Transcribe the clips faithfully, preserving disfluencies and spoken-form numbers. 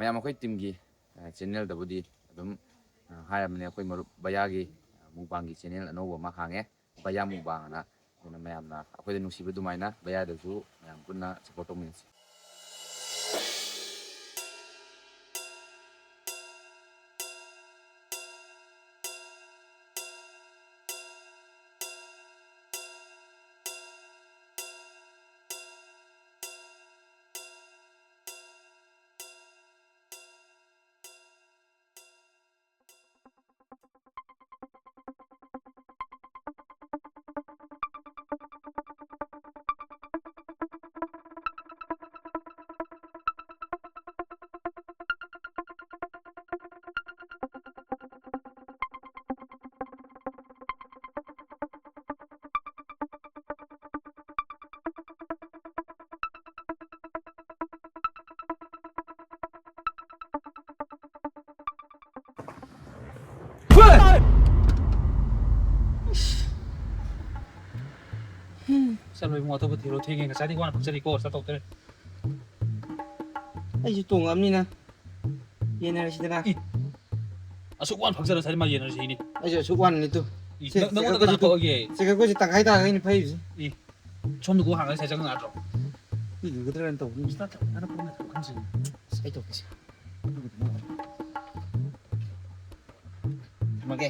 ꯃꯌꯥꯝ ꯑꯩꯈꯣꯏ ꯇꯤꯝꯒꯤ ꯆꯦꯅꯦꯜꯗꯕꯨꯗꯤ ꯑꯗꯨꯝ ꯑ, ꯍꯥꯏꯔꯕꯅꯦ, ꯑꯩꯈꯣꯏ ꯃꯔꯨꯞ ꯕꯌꯥꯒꯤ ꯃꯨꯛꯕꯥꯡꯒꯤ ꯆꯦꯅꯦꯜ ꯑꯅꯧꯕ ꯑꯃ ꯍꯥꯡꯉꯦ, ꯕꯌꯥ ꯃꯨꯛꯕꯥꯡ ꯑꯅ꯫ ꯑꯗꯨꯅ ꯃꯌꯥꯝꯅ ꯑꯩꯈꯣꯏꯗ ꯅꯨꯡꯁꯤꯕ ꯑꯗꯨꯃꯥꯏꯅ ꯕꯌꯥꯗꯁꯨ ꯃꯌꯥꯝ ꯄꯨꯟꯅ ꯁꯞꯄꯣꯔꯠ ꯇꯧꯃꯤꯟꯅꯁꯤ꯫ ꯆꯠꯂꯣ ꯏꯕꯨꯡꯉꯣ, ꯑꯇꯣꯞꯄ ꯊꯤꯔꯣ꯫ ꯊꯦꯡꯉꯦ, ꯉꯁꯥꯏꯗꯤ ꯋꯥꯅ ꯐꯛꯆꯔꯤꯀꯣ, ꯆꯠꯇꯧꯗ꯭ꯔꯦ꯫ ꯑꯩꯁꯨ ꯇꯣꯡꯉꯛꯑꯕꯅꯤꯅ ꯌꯦꯟꯅꯔꯁꯤꯗꯅ꯫ ꯏ, ꯑꯁꯨꯛ ꯋꯥꯅ ꯐꯛꯆꯔ ꯉꯁꯥꯏꯗꯤ ꯃꯥ ꯌꯦꯟꯅꯔꯁꯤ ꯍꯥꯏꯅꯤ꯫ ꯑꯩꯁꯨ ꯑꯁꯨꯛ ꯋꯥꯅꯅꯤ ꯇꯨ꯫ ꯏ, ꯁꯦ, ꯅꯪ-, ꯅꯪꯉꯣꯟꯗ ꯆꯦꯒꯞꯀꯁꯤ ꯀꯅꯥ ꯇꯨ-, ꯀꯛꯑꯒꯦ? ꯆꯦꯒꯞꯀꯁꯤ ꯇꯪꯈꯥꯏ ꯇꯥꯔꯒ ꯑꯩꯅ ꯐꯩꯕꯁꯤ꯫ ꯏ, ꯁꯣꯝꯗ ꯒꯣ ꯍꯥꯡꯉꯒ ꯉꯁꯥꯏ ꯆꯪꯉꯛ ꯌꯥꯗ꯭ꯔꯣ? ꯏ, ꯂꯨꯒꯗ꯭ꯔꯅ ꯇꯧꯕꯅꯤ꯫ ꯁꯤꯗ ꯊꯝꯃꯒ ꯄꯨꯟꯅ ꯊꯝꯃꯒ ꯍꯟꯁꯤꯅꯤ꯫ ꯑꯁ, ꯑꯩ ꯇꯧꯒꯦꯁꯦ꯫ ꯊꯝꯃꯒꯦ꯫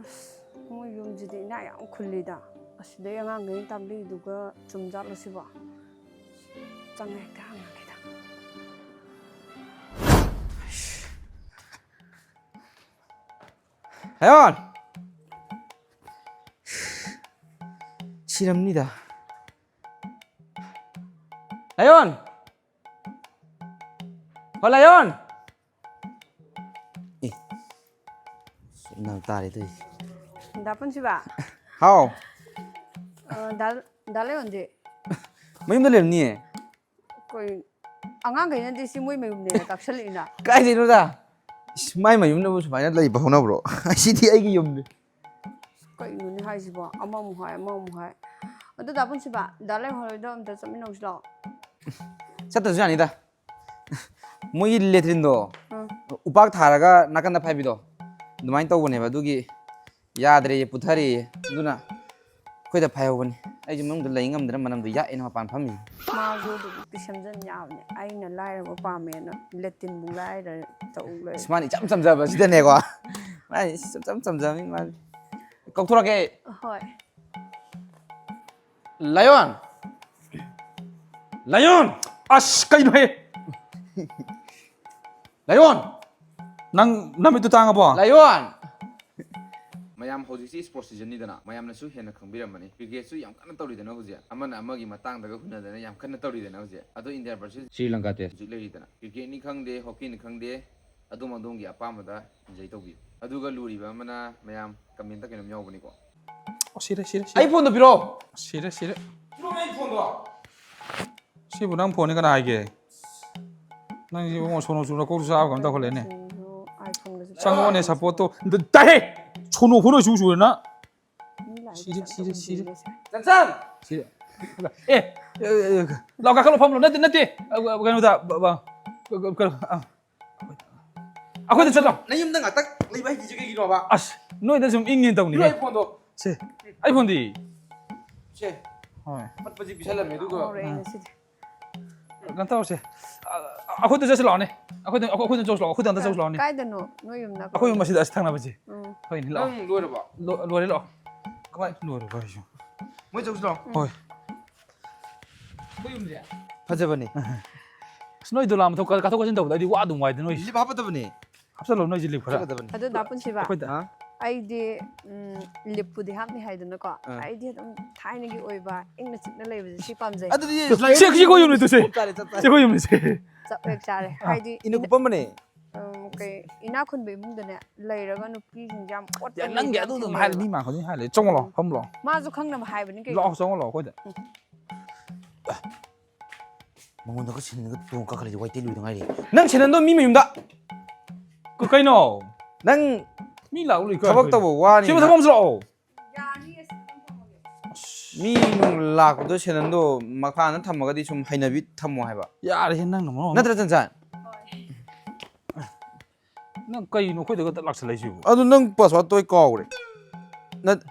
ꯑꯁ, ꯃꯣꯏ ꯌꯨꯝꯁꯤꯗꯤ ꯏꯅꯥꯛ ꯌꯥꯝ ꯈꯨꯜꯂꯤꯗ꯫ ꯑꯁꯤꯗꯩ ꯑꯉꯥꯡꯈꯩꯅ ꯇꯥꯛꯂꯤꯗꯨꯒ ꯆꯨꯝꯖꯥꯠꯂꯣ ꯁꯤꯕꯣ? ꯆꯪꯉ ꯍꯦꯛꯇ ꯍꯪꯉꯒꯦꯗ꯫ ꯍꯌꯣꯟ! ꯁꯤꯔꯝꯅꯤꯗ꯫ ꯂꯥꯏꯌꯣꯟ! ꯍꯣ, ꯂꯥꯏꯌꯣꯟ! ꯑꯦ, ꯏꯅꯥꯎ ꯇꯥꯔꯦ ꯇꯧꯔꯤꯁꯦ꯫ ꯗꯥ ꯄꯨꯟꯁꯤꯕ? ꯍꯥꯎ꯫ ꯑ, ꯗꯥ, ꯗꯥ ꯂꯥꯏꯌꯣꯟꯗꯤ? ꯃꯌꯨꯝꯗ ꯂꯩꯔꯝꯅꯤꯌꯦ꯫ ꯑꯩꯈꯣꯏ ꯑꯉꯥꯡꯈꯩꯅꯗꯤ ꯁꯤ ꯃꯣꯏ ꯃꯌꯨꯝꯅꯦꯅ ꯇꯥꯛꯁꯜꯂꯛꯏꯅ꯫ ꯀꯥꯏꯗꯩꯅꯣꯗ? ꯏꯁ, ꯃꯥꯏ ꯃꯌꯨꯝꯗꯕꯨ ꯁꯨꯃꯥꯏꯅ ꯂꯩꯕ ꯍꯧꯅꯕ꯭ꯔꯣ? ꯁꯤꯗꯤ ꯑꯩꯒꯤ ꯌꯨꯝꯅꯤ꯫ ꯀꯩꯅꯣꯅꯦ ꯍꯥꯏꯁꯤꯕꯣ? ꯑꯃꯃꯨꯛ ꯍꯥꯏ, ꯑꯃꯃꯨꯛ ꯍꯥꯏ꯫ ꯑꯗꯨ ꯗꯥ ꯄꯨꯟꯁꯤꯕ, ꯗꯥ ꯂꯩꯍꯧꯔꯣꯏꯗꯣ ꯑꯝꯇ ꯆꯠꯃꯤꯟꯅꯧꯁꯤ ꯂꯥꯛꯑꯣ꯫ ꯆꯠꯇ꯭ꯔꯁꯨ ꯌꯥꯅꯤꯗ꯫ ꯃꯣꯏꯒꯤ ꯂꯦꯇ꯭ꯔꯤꯟꯗꯣ ꯑꯥ꯫ ꯎꯄꯥꯛ ꯊꯥꯔꯒ ꯅꯥꯀꯟꯗ ꯐꯥꯏꯕꯤꯗꯣ ꯑꯗꯨꯃꯥꯏꯅ ꯇꯧꯕꯅꯦꯕ, ꯑꯗꯨꯒꯤ ꯌꯥꯗ꯭ꯔꯦꯌꯦ, ꯄꯨꯊꯔꯦꯌꯦ꯫ ꯑꯗꯨꯅ ꯑꯩꯈꯣꯏꯗ ꯐꯥꯏꯍꯧꯕꯅꯤ꯫ ꯑꯩꯁꯨ ꯃꯅꯨꯡꯗ ꯂꯩ ꯉꯝꯗꯅ ꯃꯅꯝꯗꯣ ꯌꯥꯛꯑꯦꯅ ꯃꯄꯥꯟ ꯐꯝꯃꯤ꯫ ꯃꯥꯁꯨ ꯑꯗꯨꯕꯨꯛꯇꯤ ꯁꯦꯝꯖꯟ ꯌꯥꯕꯅꯦ꯫ ꯑꯩꯅ ꯂꯥꯏꯔꯕ ꯄꯥꯝꯃꯦꯅ ꯂꯦꯇꯤꯟꯕꯨ ꯂꯥꯏꯔ ꯇꯧ ꯂꯩ꯫ ꯑꯁ, ꯃꯥꯅ ꯏꯆꯝ ꯆꯝꯖꯕꯁꯤꯗꯅꯦꯀꯣ꯫ ꯃꯥꯅ ꯏꯆꯝ ꯆꯝꯖꯕꯅꯤ ꯃꯥꯗꯤ꯫ ꯀꯧꯊꯣꯔꯛꯀꯦ ꯑꯩ꯫ ꯍꯣꯏ꯫ ꯂꯥꯏꯌꯣꯟ! ꯂꯥꯏꯌꯣꯟ! ꯑꯁ, ꯀꯩꯅꯣꯍꯦ? ꯂꯥꯏꯌꯣꯟ! ꯅꯪ ꯅꯃꯤꯠꯇꯨ ꯇꯥꯡꯉꯕꯣ? ꯂꯥꯏꯌꯣꯟ! ꯃꯌꯥꯝ ꯍꯧꯖꯤꯛꯁꯤ ꯁ꯭ꯄꯣꯔꯠꯁ ꯁꯤꯖꯟꯅꯤꯗꯅ, ꯃꯌꯥꯝꯅꯁꯨ ꯍꯦꯟꯅ ꯈꯪꯕꯤꯔꯝꯃꯅꯤ꯫ ꯀ꯭ꯔꯤꯀꯦꯠꯁꯨ ꯌꯥꯝ ꯀꯟꯅ ꯇꯧꯔꯤꯗꯅ ꯍꯧꯖꯤꯛ꯫ ꯑꯃꯅ ꯑꯃꯒꯤ ꯃꯇꯥꯡꯗꯒ ꯍꯨꯟꯅꯗꯅ ꯌꯥꯝ ꯀꯟꯅ ꯇꯧꯔꯤꯗꯅ ꯍꯧꯖꯤꯛ꯫ ꯑꯗꯣ India versus Sri Lanka test ꯍꯧꯖꯤꯛ ꯂꯩꯔꯤꯗꯅ꯫ ꯀ꯭ꯔꯤꯀꯦꯠꯅꯤ ꯈꯪꯗꯦ, ꯍꯣꯀꯤꯅꯤ ꯈꯪꯗꯦ, ꯑꯗꯣꯝ ꯑꯗꯣꯝꯒꯤ ꯑꯄꯥꯝꯕꯗ ꯏꯟꯖꯣꯏ ꯇꯧꯕꯤꯌꯨ꯫ ꯑꯗꯨꯒ ꯂꯨꯔꯤꯕ ꯑꯃꯅ ꯃꯌꯥꯝ ꯀꯃꯦꯟꯇ ꯀꯩꯅꯣꯝ ꯌꯥꯎꯕꯅꯤꯀꯣ꯫ ꯑꯣ, ꯁꯤꯔꯦ, ꯁꯤꯔꯦ, ꯑꯩ ꯁꯤꯔꯦ꯫ ꯐꯣꯟꯗꯣ ꯄꯤꯔꯛꯑꯣ꯫ ꯁꯤꯔꯦ, ꯁꯤꯔꯦ꯫ ꯅꯪ ꯑꯩ ꯐꯣꯟꯗꯣ꯫ ꯁꯤꯕꯨ ꯅꯪ ꯐꯣꯟꯅꯤ ꯀꯅꯥ ꯍꯥꯏꯒꯦ? ꯅꯪꯁꯤ ꯏꯕꯨꯡꯉꯣ ꯁꯣꯅꯣ ꯆꯨꯔ ꯀꯣꯛ ꯆꯥꯕ ꯀꯩꯅꯣ ꯇꯧꯈꯠꯂꯛꯑꯦꯅꯦ꯫ ꯁꯤꯡꯁꯨ iPhone ꯒꯁꯨ ꯆꯪꯉꯛꯑꯣꯅꯦ ꯁꯞꯄꯣꯔꯠꯇꯣ꯫ ꯇꯥꯍꯦ! ꯁꯣꯅꯣ ꯐꯣꯅꯣ ꯁꯨ ꯆꯨꯔꯦ ꯅꯪ꯫ ꯃꯤ ꯂꯥꯛꯑꯦ ꯁꯤꯔꯦ, ꯀꯩꯅꯣ ꯁꯤꯔꯦ, ꯁꯤꯔꯦ꯫ ꯇꯧꯕꯤꯔꯁꯦ꯫ ꯆꯟꯆꯟ! ꯁꯤꯔꯦ꯫ ꯑꯦ! ꯑꯦ, ꯑꯦ, ꯑꯦ, ꯂꯥꯎ ꯀꯥꯈꯠꯂꯣ ꯐꯝꯂꯣ꯫ ꯅꯠꯇꯦ, ꯅꯠꯇꯦ꯫ ꯑ, ꯑ, ꯀꯩꯅꯣꯗ, ꯕ-, ꯕ-, ꯀ-, ꯀ-, ꯀꯩꯅꯣ, ꯑ, ꯑꯩꯈꯣꯏꯗ ꯆꯠꯂꯣ꯫ ꯅꯌꯨꯝꯗ ꯉꯥꯛꯇꯪ ꯂꯩꯕ ꯍꯩꯇ꯭ꯔꯤꯁꯦ ꯀꯩꯒꯤꯅꯣꯕ? ꯑꯁ, ꯅꯣꯏꯗ ꯁꯨꯝ ꯏꯪꯉꯦꯅ ꯇꯧꯅꯤ꯫ ꯄꯤꯔꯛꯑꯣ ꯑꯩ ꯐꯣꯟꯗꯣ꯫ ꯁꯦ, ꯑꯩ ꯐꯣꯟꯗꯤ? ꯁꯦ, ꯍꯣꯏ꯫ ꯑꯄꯠꯄꯁꯤ ꯄꯤꯁꯜꯂꯝꯃꯦ ꯑꯗꯨꯒ꯫ ꯉꯥꯎꯔꯦ ꯑꯩ ꯉꯁꯤꯗꯤ꯫ ꯀꯩꯅꯣ ꯇꯧꯔꯁꯦ꯫ ꯑ, ꯑꯩꯈꯣꯏꯗ ꯆꯠꯁꯤ ꯂꯥꯛꯑꯣꯅꯦ꯫ ꯑꯩꯈꯣꯏꯗ, ꯑꯩꯈꯣꯏꯗ ꯆꯧꯁꯤ ꯂꯥꯛꯑꯣ꯫ ꯑꯩꯈꯣꯏꯗ ꯑꯝꯇ ꯆꯧꯁꯤ ꯂꯥꯛꯑꯣꯅꯦ꯫ ꯀꯥꯏꯗꯅꯣ ꯅꯣꯏ ꯌꯨꯝ ꯅꯥꯀꯟꯗ? ꯑꯩꯈꯣꯏ ꯌꯨꯝ ꯑꯁꯤꯗ, ꯑꯁꯤ ꯊꯪꯅꯕꯁꯦ꯫ ꯎꯝ꯫ ꯍꯣꯏꯅꯦ, ꯂꯥꯛꯑꯣ꯫ ꯅꯪ ꯂꯣꯏꯔꯕꯣ? ꯂꯣ-, ꯂꯣꯏꯔꯦ, ꯂꯥꯛꯑꯣ꯫ ꯀꯃꯥꯏ ꯂꯣꯏꯔꯕꯣ ꯍꯥꯏꯁꯤꯕꯣ? ꯃꯣꯏ ꯆꯧꯁꯤ ꯂꯥꯛꯑꯣ꯫ ꯍꯣꯏ꯫ ꯑꯩꯈꯣꯏ ꯌꯨꯝꯁꯦ ꯐꯖꯕꯅꯦ꯫ ꯑꯁ, ꯅꯣꯏ ꯗꯣꯂꯥꯟ ꯃꯊꯛ ꯀꯥ-, ꯀꯥꯊꯣꯛ ꯀꯥꯁꯤꯟ ꯇꯧꯕꯗ ꯑꯩꯗꯤ ꯋꯥ ꯑꯗꯨꯝ ꯋꯥꯏꯗ ꯅꯣꯏꯁꯦ꯫ ꯂꯤꯞ ꯍꯥꯞꯄꯗꯕꯅꯦ꯫ ꯍꯥꯞꯆꯜꯂꯣ ꯅꯣꯏꯁꯦ ꯂꯤꯞ ꯈꯔ꯫ ꯆꯠꯀꯗꯕꯅꯤ꯫ ꯑꯗꯨ ꯗꯥ ꯄꯨꯟꯁꯤꯕ, ꯑꯩꯈꯣꯏꯗ꯫ ꯍꯥ? ꯑꯩꯗꯤ ꯎꯝ, ꯂꯤꯞꯄꯨꯗꯤ ꯍꯥꯞꯅꯤ ꯍꯥꯏꯗꯅꯀꯣ꯫ ꯑꯥ꯫ ꯑꯩꯗꯤ ꯑꯗꯨꯝ ꯊꯥꯏꯅꯒꯤ ꯑꯣꯏꯕ ꯏꯪꯅ ꯆꯤꯛꯅ ꯂꯩꯕꯁꯦ ꯁꯤ ꯄꯥꯝꯖꯩ꯫ ꯑꯗꯨꯗꯤ ꯁꯤ, ꯁꯤ ꯑꯩꯈꯣꯏ ꯌꯨꯝꯅꯤ ꯇꯨꯁꯦ꯫ ꯆꯞ ꯆꯥꯔꯦ, ꯆꯞ ꯆꯥꯔꯦ꯫ ꯁꯤ ꯑꯩꯈꯣꯏ ꯌꯨꯝꯅꯤ ꯁꯦ꯫ ꯆꯞ ꯍꯦꯛ ꯆꯥꯔꯦ꯫ ꯍꯥꯏꯗꯤ ꯏꯅ ꯀꯨꯞꯄꯝꯕꯅꯦ꯫ ꯎꯝ, ꯀꯩ, ꯏꯅꯥꯛ ꯈꯨꯟꯕ ꯏꯃꯨꯡꯗꯅꯦ ꯂꯩꯔꯒ ꯅꯨꯄꯤꯁꯤꯡꯁꯦ ꯌꯥꯝ ꯑꯣꯠꯄ ꯌꯥ, ꯅꯪꯒꯤ ꯂꯩꯕ ꯑꯗꯨ ꯌꯥꯝ ꯑꯗꯨꯝ ꯍꯥꯏꯔꯦ, ꯊꯦꯡꯅꯩꯌꯦꯕ꯫ ꯃꯤ ꯃꯥꯡ ꯈꯨꯗꯤꯡ ꯍꯥꯏꯔꯦ꯫ ꯆꯪꯉꯣ ꯂꯥꯎ, ꯐꯝ ꯂꯥꯎ꯫ ꯃꯥꯁꯨ ꯈꯪꯅꯕ ꯍꯥꯏꯕꯅꯤ ꯀꯩꯅꯣ꯫ ꯂꯥꯛꯑꯣ, ꯆꯪꯉꯣ ꯂꯥꯛꯑꯣ ꯑꯩꯈꯣꯏꯗ꯫ ꯃꯉꯣꯟꯗꯒ ꯁꯦꯟꯗꯟꯒ ꯇꯣꯡ ꯀꯥꯈꯠꯂꯗꯤ ꯋꯥꯏ ꯇꯩ ꯂꯣꯏꯗ ꯉꯥꯏꯔꯤ꯫ ꯅꯪ ꯁꯦꯟꯗꯟꯗꯣ ꯃꯤ ꯃꯌꯨꯝꯗ꯫ ꯀ-, ꯀꯩꯅꯣ? ꯅꯪ ꯃꯤ ꯂꯥꯛꯎ ꯂꯩ ꯊꯕꯛ ꯀꯥꯏ ꯇꯧꯕ ꯋꯥꯅꯤ ꯁꯤꯕ ꯅꯪ꯫ ꯊꯕꯛ ꯑꯃ ꯂꯥꯛꯑꯣ꯫ ꯃꯤ ꯅꯨꯡ ꯂꯥꯛꯄꯗꯣ ꯁꯦꯟꯗꯟꯗꯣ ꯃꯈꯥꯗ ꯊꯝꯃꯒꯗꯤ ꯁꯨꯝ ꯍꯩꯅꯕꯤ ꯊꯝꯃꯣ ꯍꯥꯏꯕ꯫ ꯌꯥꯔꯦꯍꯦ ꯅꯪꯅ ꯃꯔꯣꯟ ꯑꯃ꯫ ꯅꯠꯇ꯭ꯔ ꯆꯟꯆꯟ? ꯅꯪ ꯀꯩꯅꯣ ꯑꯩꯈꯣꯏꯗꯒ ꯂꯥꯛꯁꯜꯂꯛꯏꯁꯤꯕꯨ? ꯑꯗꯨ ꯅꯪ password ꯇꯣ ꯑꯩ ꯀꯥꯎꯈ꯭ꯔꯦ꯫ ꯅꯠ-,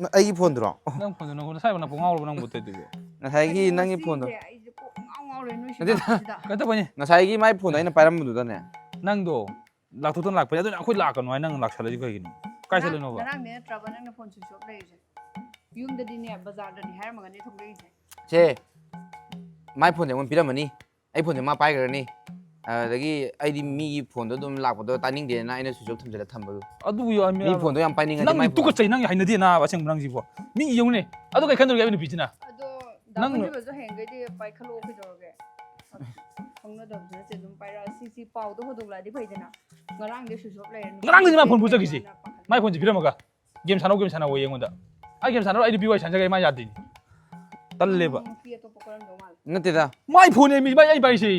ꯅ-, ꯑꯩꯒꯤ ꯐꯣꯟꯗꯨꯔꯣ? ꯅꯪ ꯐꯣꯟꯗꯨ ꯅꯪ ꯅꯁꯥꯏꯕ ꯅꯄꯨꯡ ꯉꯥꯎꯔꯕ ꯅꯪꯕꯨ ꯇꯧꯗꯣꯏꯗꯨꯕꯣ? ꯉꯁꯥꯏꯒꯤ ꯀꯩꯅꯣ ꯅꯪꯒꯤ ꯐꯣꯟꯗꯣ꯫ ꯁꯤꯁꯦ? ꯑꯩꯁꯦ ꯀꯣꯛ ꯉꯥꯎ ꯉꯥꯎꯔꯦ ꯅꯣꯏ ꯁꯤ ꯅꯠꯇꯦ꯫ ꯂꯥꯛꯄꯁꯤꯗ꯫ ꯀꯩꯅꯣ ꯇꯧꯕꯅꯤ꯫ ꯉꯁꯥꯏꯒꯤ ꯃꯥꯏ ꯐꯣꯟꯗꯣ ꯑꯩꯅ ꯄꯥꯏꯔꯝꯕꯗꯨꯗꯅꯦ꯫ ꯅꯪꯗꯣ ꯂꯥꯛꯊꯣꯛꯇꯅ ꯂꯥꯛꯄꯅꯤ꯫ ꯑꯗꯨꯅ ꯑꯩꯈꯣꯏ ꯂꯥꯛꯀꯅꯨ ꯍꯥꯏ ꯅꯪ ꯂꯥꯛꯁꯜꯂꯛꯏꯁꯤ ꯀꯩꯒꯤꯅꯣ? ꯀꯥꯏ ꯉꯔꯥꯡ-, ꯆꯠꯂꯤꯅꯣꯕ? ꯉꯔꯥꯡꯗꯩ ꯅꯠꯇ꯭ꯔꯕ ꯅꯪꯅ ꯐꯣꯟ switch off ꯂꯩꯔꯤꯁꯦ? ꯌꯨꯝꯗꯗꯤꯅꯦ, ꯕꯖꯥꯔꯗꯅꯤ ꯍꯥꯏꯔꯝꯃꯒꯅꯦ ꯊꯣꯛꯂꯛꯏꯁꯦ꯫ ꯁꯦ, ꯃꯥꯏ ꯐꯣꯟꯁꯦ ꯑꯩꯉꯣꯟꯗ ꯄꯤꯔꯝꯃꯅꯤ, ꯑꯩ ꯐꯣꯟꯁꯦ ꯃꯥ ꯄꯥꯏꯈ꯭ꯔꯅꯤ꯫ ꯑꯗꯨꯗꯒꯤ ꯑꯩꯗꯤ ꯃꯤꯒꯤ ꯐꯣꯟꯗꯣ ꯑꯗꯨꯝ ꯂꯥꯛꯄꯗꯣ ꯇꯥꯅꯤꯡꯗꯦꯅ ꯑꯩꯅ switch off ꯊꯝꯖꯤꯜꯂ ꯊꯝꯕꯗꯣ꯫ ꯑꯗꯨꯕꯨ ꯌꯥꯝ ꯃꯤ ꯐꯣꯟꯗꯣ ꯌꯥꯝ ꯄꯥꯏꯅꯤꯡꯉꯗꯤ ꯅꯪ ꯃꯥꯏ ꯐꯣꯟ꯫ ꯇꯨꯀꯠꯆꯩ, ꯅꯪ ꯍꯩꯅꯗꯦ ꯅꯥꯕ ꯑꯁꯦꯡꯕ ꯅꯪꯁꯤꯕꯣ꯫ ꯃꯤ ꯌꯦꯡꯉꯨꯅꯦ꯫ ꯑꯗꯨ ꯀꯩ ꯈꯟꯗꯧꯔꯤꯒꯦ ꯍꯥꯏꯕ ꯅꯨꯄꯤꯁꯤꯅ? ꯑꯗꯣ ꯗꯥ ꯅꯪ ꯃꯟꯖꯨꯕꯁꯨ ꯍꯌꯦꯡꯈꯩꯗꯤ ꯄꯥꯏꯈꯠꯂꯛꯑꯣ ꯀꯩꯗꯧꯔꯒꯦ? ꯈꯪꯅꯗꯕꯁꯨ ꯅꯠꯇꯦ, ꯑꯗꯨꯝ ꯄꯥꯏꯔꯛꯑ ꯁꯤ, ꯁꯤ ꯄꯥꯎꯗꯣ ꯍꯧꯗꯣꯛꯂꯛꯑꯗꯤ ꯐꯩꯗꯅ꯫ ꯉꯔꯥꯡꯗꯤ switch off ꯂꯩꯔꯦ꯫ ꯉꯔꯥꯡꯗꯤ ꯃꯥ ꯐꯣꯟ ꯄꯨ ꯆꯠꯈꯤꯁꯦ꯫ ꯄꯥꯈꯠꯂꯦ꯫ ꯃꯥꯏ ꯐꯣꯟꯁꯦ ꯄꯤꯔꯝꯃꯒ꯫ Game ꯁꯥꯟꯅꯧ, game ꯁꯥꯟꯅꯧ ꯑꯩꯉꯣꯟꯗ꯫ ꯑꯩ game ꯁꯥꯟꯅꯔꯣꯏ, ꯑꯩ ꯅꯨꯄꯤ ꯋꯥꯔꯤ ꯁꯥꯟꯅꯖꯒꯦ, ꯃꯥ ꯌꯥꯗꯦ꯫ ꯇꯜꯂꯦꯕ꯫ ꯅꯪ ꯅꯨꯄꯤ ꯑꯇꯣꯞꯄ ꯀꯣꯏꯔꯝꯗꯧ ꯃꯥꯜꯂꯦ꯫ ꯅꯠꯇꯦꯗ꯫ ꯃꯥꯏ ꯐꯣꯟꯅꯦ ꯃꯤ, ꯃꯥꯏ ꯑꯩ ꯄꯥꯏꯔꯤꯁꯦ꯫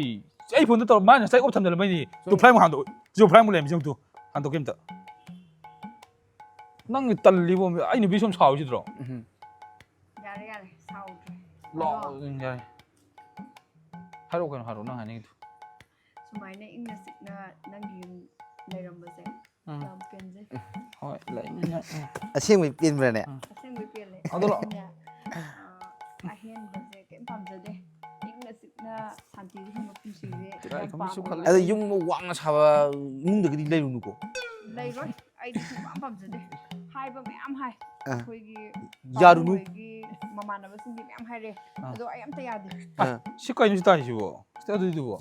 ꯑꯩ ꯐꯣꯟꯗ ꯇꯧꯔ, ꯃꯥꯅ ꯉꯁꯥꯏ off ꯊꯝꯖꯜꯂꯝꯕꯩꯅꯤ꯫ ꯇꯨ flight mode ꯍꯥꯟꯗꯣꯛ-, ꯇꯨ flight mode ꯂꯩꯔꯝꯃꯤꯁꯦ ꯌꯦꯡꯉꯨ ꯇꯨ꯫ ꯍꯥꯟꯗꯣꯛꯀꯦ ꯑꯝꯇ꯫ ꯅꯪ ꯇꯜꯂꯤꯕꯣ, ꯑꯩ ꯅꯨꯄꯤ ꯁꯨꯝ ꯁꯥꯎꯔꯤꯁꯤꯗ꯭ꯔꯣ? ꯎꯝ꯫ ꯌꯥꯔꯦ, ꯌꯥꯔꯦ, ꯁꯥꯎꯗ꯭ꯔꯦ꯫ ꯂꯥꯛꯑꯣ, ꯑꯗꯣ ꯎꯝ, ꯌꯥꯔꯦ꯫ ꯍꯥꯏꯔꯛꯑꯣ ꯀꯩꯅꯣ, ꯍꯥꯏꯔꯛꯑꯣ, ꯅꯪ ꯍꯥꯏꯅꯤꯡꯉꯤꯗꯣ꯫ ꯁꯨꯃꯥꯏꯅ ꯏꯪꯅ ꯆꯤꯛꯅ ꯅꯪꯒꯤ ꯌꯨꯝ ꯂꯩꯔꯝꯕꯁꯦ ꯎꯝ꯫ ꯌꯥꯝ ꯄꯦꯟꯖꯩ꯫ ꯍꯣꯏ, ꯂꯩꯃꯤꯟꯅ-, ꯎꯝ꯫ ꯑꯁꯦꯡꯕꯩ ꯄꯦꯟꯕ꯭ꯔꯅꯦ? ꯎꯝ꯫ ꯑꯁꯦꯡꯕꯩ ꯄꯦꯜꯂꯦ꯫ ꯑꯗꯣ ꯂꯥꯛꯑꯣ꯫ ꯑꯩꯅ, ꯑ, ꯑꯍꯦꯟꯕꯁꯦ ꯀꯩꯝ ꯄꯥꯝꯖꯗꯦ꯫ ꯏꯪꯅ ꯆꯤꯛꯅ ꯁꯥꯟꯇꯤꯗ ꯍꯤꯡꯕ ꯄꯨꯟꯁꯤꯁꯦ ꯇꯤꯀꯥꯏ ꯌꯥꯝ ꯈꯨꯝꯕꯁꯨ ꯄꯥꯝꯃꯦ꯫ ꯈꯜꯂꯦ꯫ ꯑꯗꯣ ꯌꯨꯝ ꯋꯥꯡꯅ ꯁꯥꯕ ꯏꯃꯨꯡꯗꯒꯤꯗꯤ ꯂꯩꯔꯨꯅꯨꯀꯣ꯫ ꯂꯩꯔꯣꯏ꯫ ꯑꯩꯗꯤ ꯁꯨꯡꯄꯥꯝ ꯄꯥꯝꯖꯗꯦ꯫ ꯍꯥꯏꯕ ꯃꯌꯥꯝ ꯍꯥꯏ꯫ ꯑ꯫ ꯑꯩꯈꯣꯏꯒꯤ ꯌꯥꯔꯨꯅꯨ꯫ ꯄꯥꯕꯨꯡ ꯍꯣꯏꯒꯤ ꯃꯃꯥꯟꯅꯕꯁꯤꯡꯗꯤ ꯃꯌꯥꯝ ꯍꯥꯏꯔꯦ꯫ ꯑ꯫ ꯑꯗꯣ ꯑꯩ ꯑꯝꯇ ꯌꯥꯗꯦ꯫ ꯑ꯫ ꯁꯤ ꯀꯩꯅꯣ ꯁꯤ ꯇꯥꯏꯁꯤꯕꯣ? ꯁꯤ ꯑꯗꯨꯏꯗꯨꯕꯣ?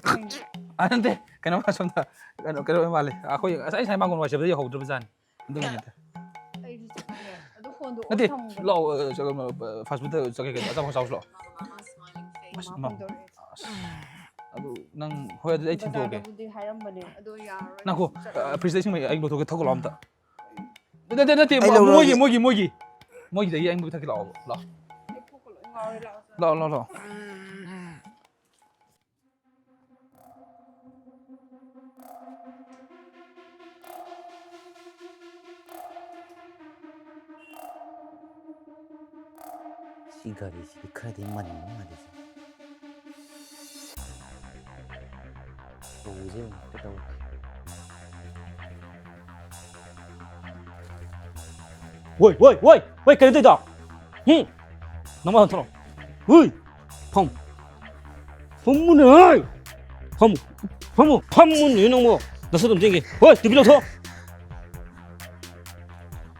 ꯀꯩꯅꯣ? ꯑ, ꯅꯠꯇꯦ꯫ ꯀꯩꯅꯣ ꯁꯣꯝꯗ ꯀꯩꯅꯣ, ꯀꯩꯅꯣ ꯑꯣꯏ ꯃꯥꯜꯂꯦ꯫ ꯑꯩꯈꯣꯏ ꯉꯁꯥꯏ ꯉꯁꯥꯏ ꯃꯥꯡꯒꯣꯟ ꯋꯥꯏ ꯁꯤꯠꯄꯗ ꯌꯧꯍꯧꯗ꯭ꯔꯕꯖꯥꯅꯤ꯫ ꯑꯗꯨꯒꯤꯅꯤꯗ꯫ ꯑꯩꯁꯨ ꯆꯠꯅꯤꯡꯉꯦ꯫ ꯑꯗꯣ ꯐꯣꯟꯗꯣ ꯅꯠꯇꯦ, ꯑꯣꯐ ꯊꯝꯃꯨꯕꯗꯣ꯫ ꯂꯥꯛꯑꯣ, ꯑ, ꯆ-, ꯀꯩꯅꯣ, ꯑ, fast food ꯇ ꯆꯠꯈ꯭ꯔꯒꯦ, ꯑꯆꯥꯄꯣꯠ ꯆꯥꯎꯁꯤ ꯂꯥꯛꯑꯣ꯫ ꯃꯥ ꯑꯁ, ꯐꯣꯟ ꯃꯥ-, ꯇꯧꯔꯛꯑꯦ꯫ ꯑꯁ, ꯑꯗꯨ ꯅꯪ, ꯍꯣꯏ, ꯑꯗꯨꯗꯤ ꯑꯩ ꯊꯤꯟꯇꯣꯛꯑꯒꯦ꯫ ꯕꯖꯥꯔꯗꯕꯨꯗꯤ ꯍꯥꯏꯔꯝꯕꯅꯦ, ꯑꯗꯣ ꯌꯥꯔꯔꯣꯏ, ꯉꯥꯏꯈꯣ, ꯆꯠꯂꯣ꯫ ꯑ, fridge ꯇ ꯏꯁꯤꯡ ꯂꯩ, ꯑꯩ ꯂꯧꯊꯣꯛꯀꯦ, ꯊꯛꯎ ꯂꯥꯛꯑꯣ ꯑꯝꯇ꯫ ꯅꯠꯇꯦ, ꯅꯠꯇꯦ, ꯅꯠꯇꯦ, ꯑꯩ ꯃꯣꯏꯒꯤ, ꯂꯧꯔꯒꯦ꯫ ꯃꯣꯏꯒꯤ, ꯃꯣꯏꯒꯤ꯫ ꯃꯣꯏꯒꯤꯗꯒꯤ ꯑꯏꯪꯕ ꯄꯤꯊꯛꯀꯦ ꯂꯥꯛꯑꯣꯕ꯫ ꯂꯥꯛꯑꯣ꯫ ꯑꯩ ꯄꯨꯛꯀ ꯂꯣꯏ ꯉꯥꯎꯔꯦ, ꯂꯥꯛꯑꯣ꯫ ꯂꯥꯛꯑꯣ, ꯂꯥꯛꯑꯣ, ꯂꯥꯛꯑꯣ꯫ ꯁꯤ ꯒꯥꯔꯤꯁꯤꯗꯤ ꯈꯔꯗꯤ ꯃꯟꯕ ꯃꯥꯜꯂꯤꯁꯦ꯫ ꯇꯧꯁꯦ ꯑꯃꯨꯛꯇ ꯇꯧ꯫ ꯍꯣꯏ, ꯍꯣꯏ, ꯍꯣꯏ, ꯍꯣꯏ, ꯀꯩꯅꯣ ꯇꯧꯗꯣ? ꯍꯨꯝ? ꯅꯃꯥ ꯊꯣꯛꯂꯛꯑꯣ꯫ ꯍꯨꯏ! ꯐꯝ꯫ ꯐꯝꯃꯨꯅꯦ, ꯍꯣꯏ! ꯐꯝꯃꯨ꯫ ꯐꯝꯃꯨ꯫ ꯐꯝꯃꯨꯅꯦ ꯅꯪꯕꯣ꯫ ꯅꯁꯛ ꯑꯗꯨꯝ ꯌꯦꯡꯒꯦ꯫ ꯍꯣꯏ, ꯇꯨꯄꯤ ꯂꯧꯊꯣꯛ꯫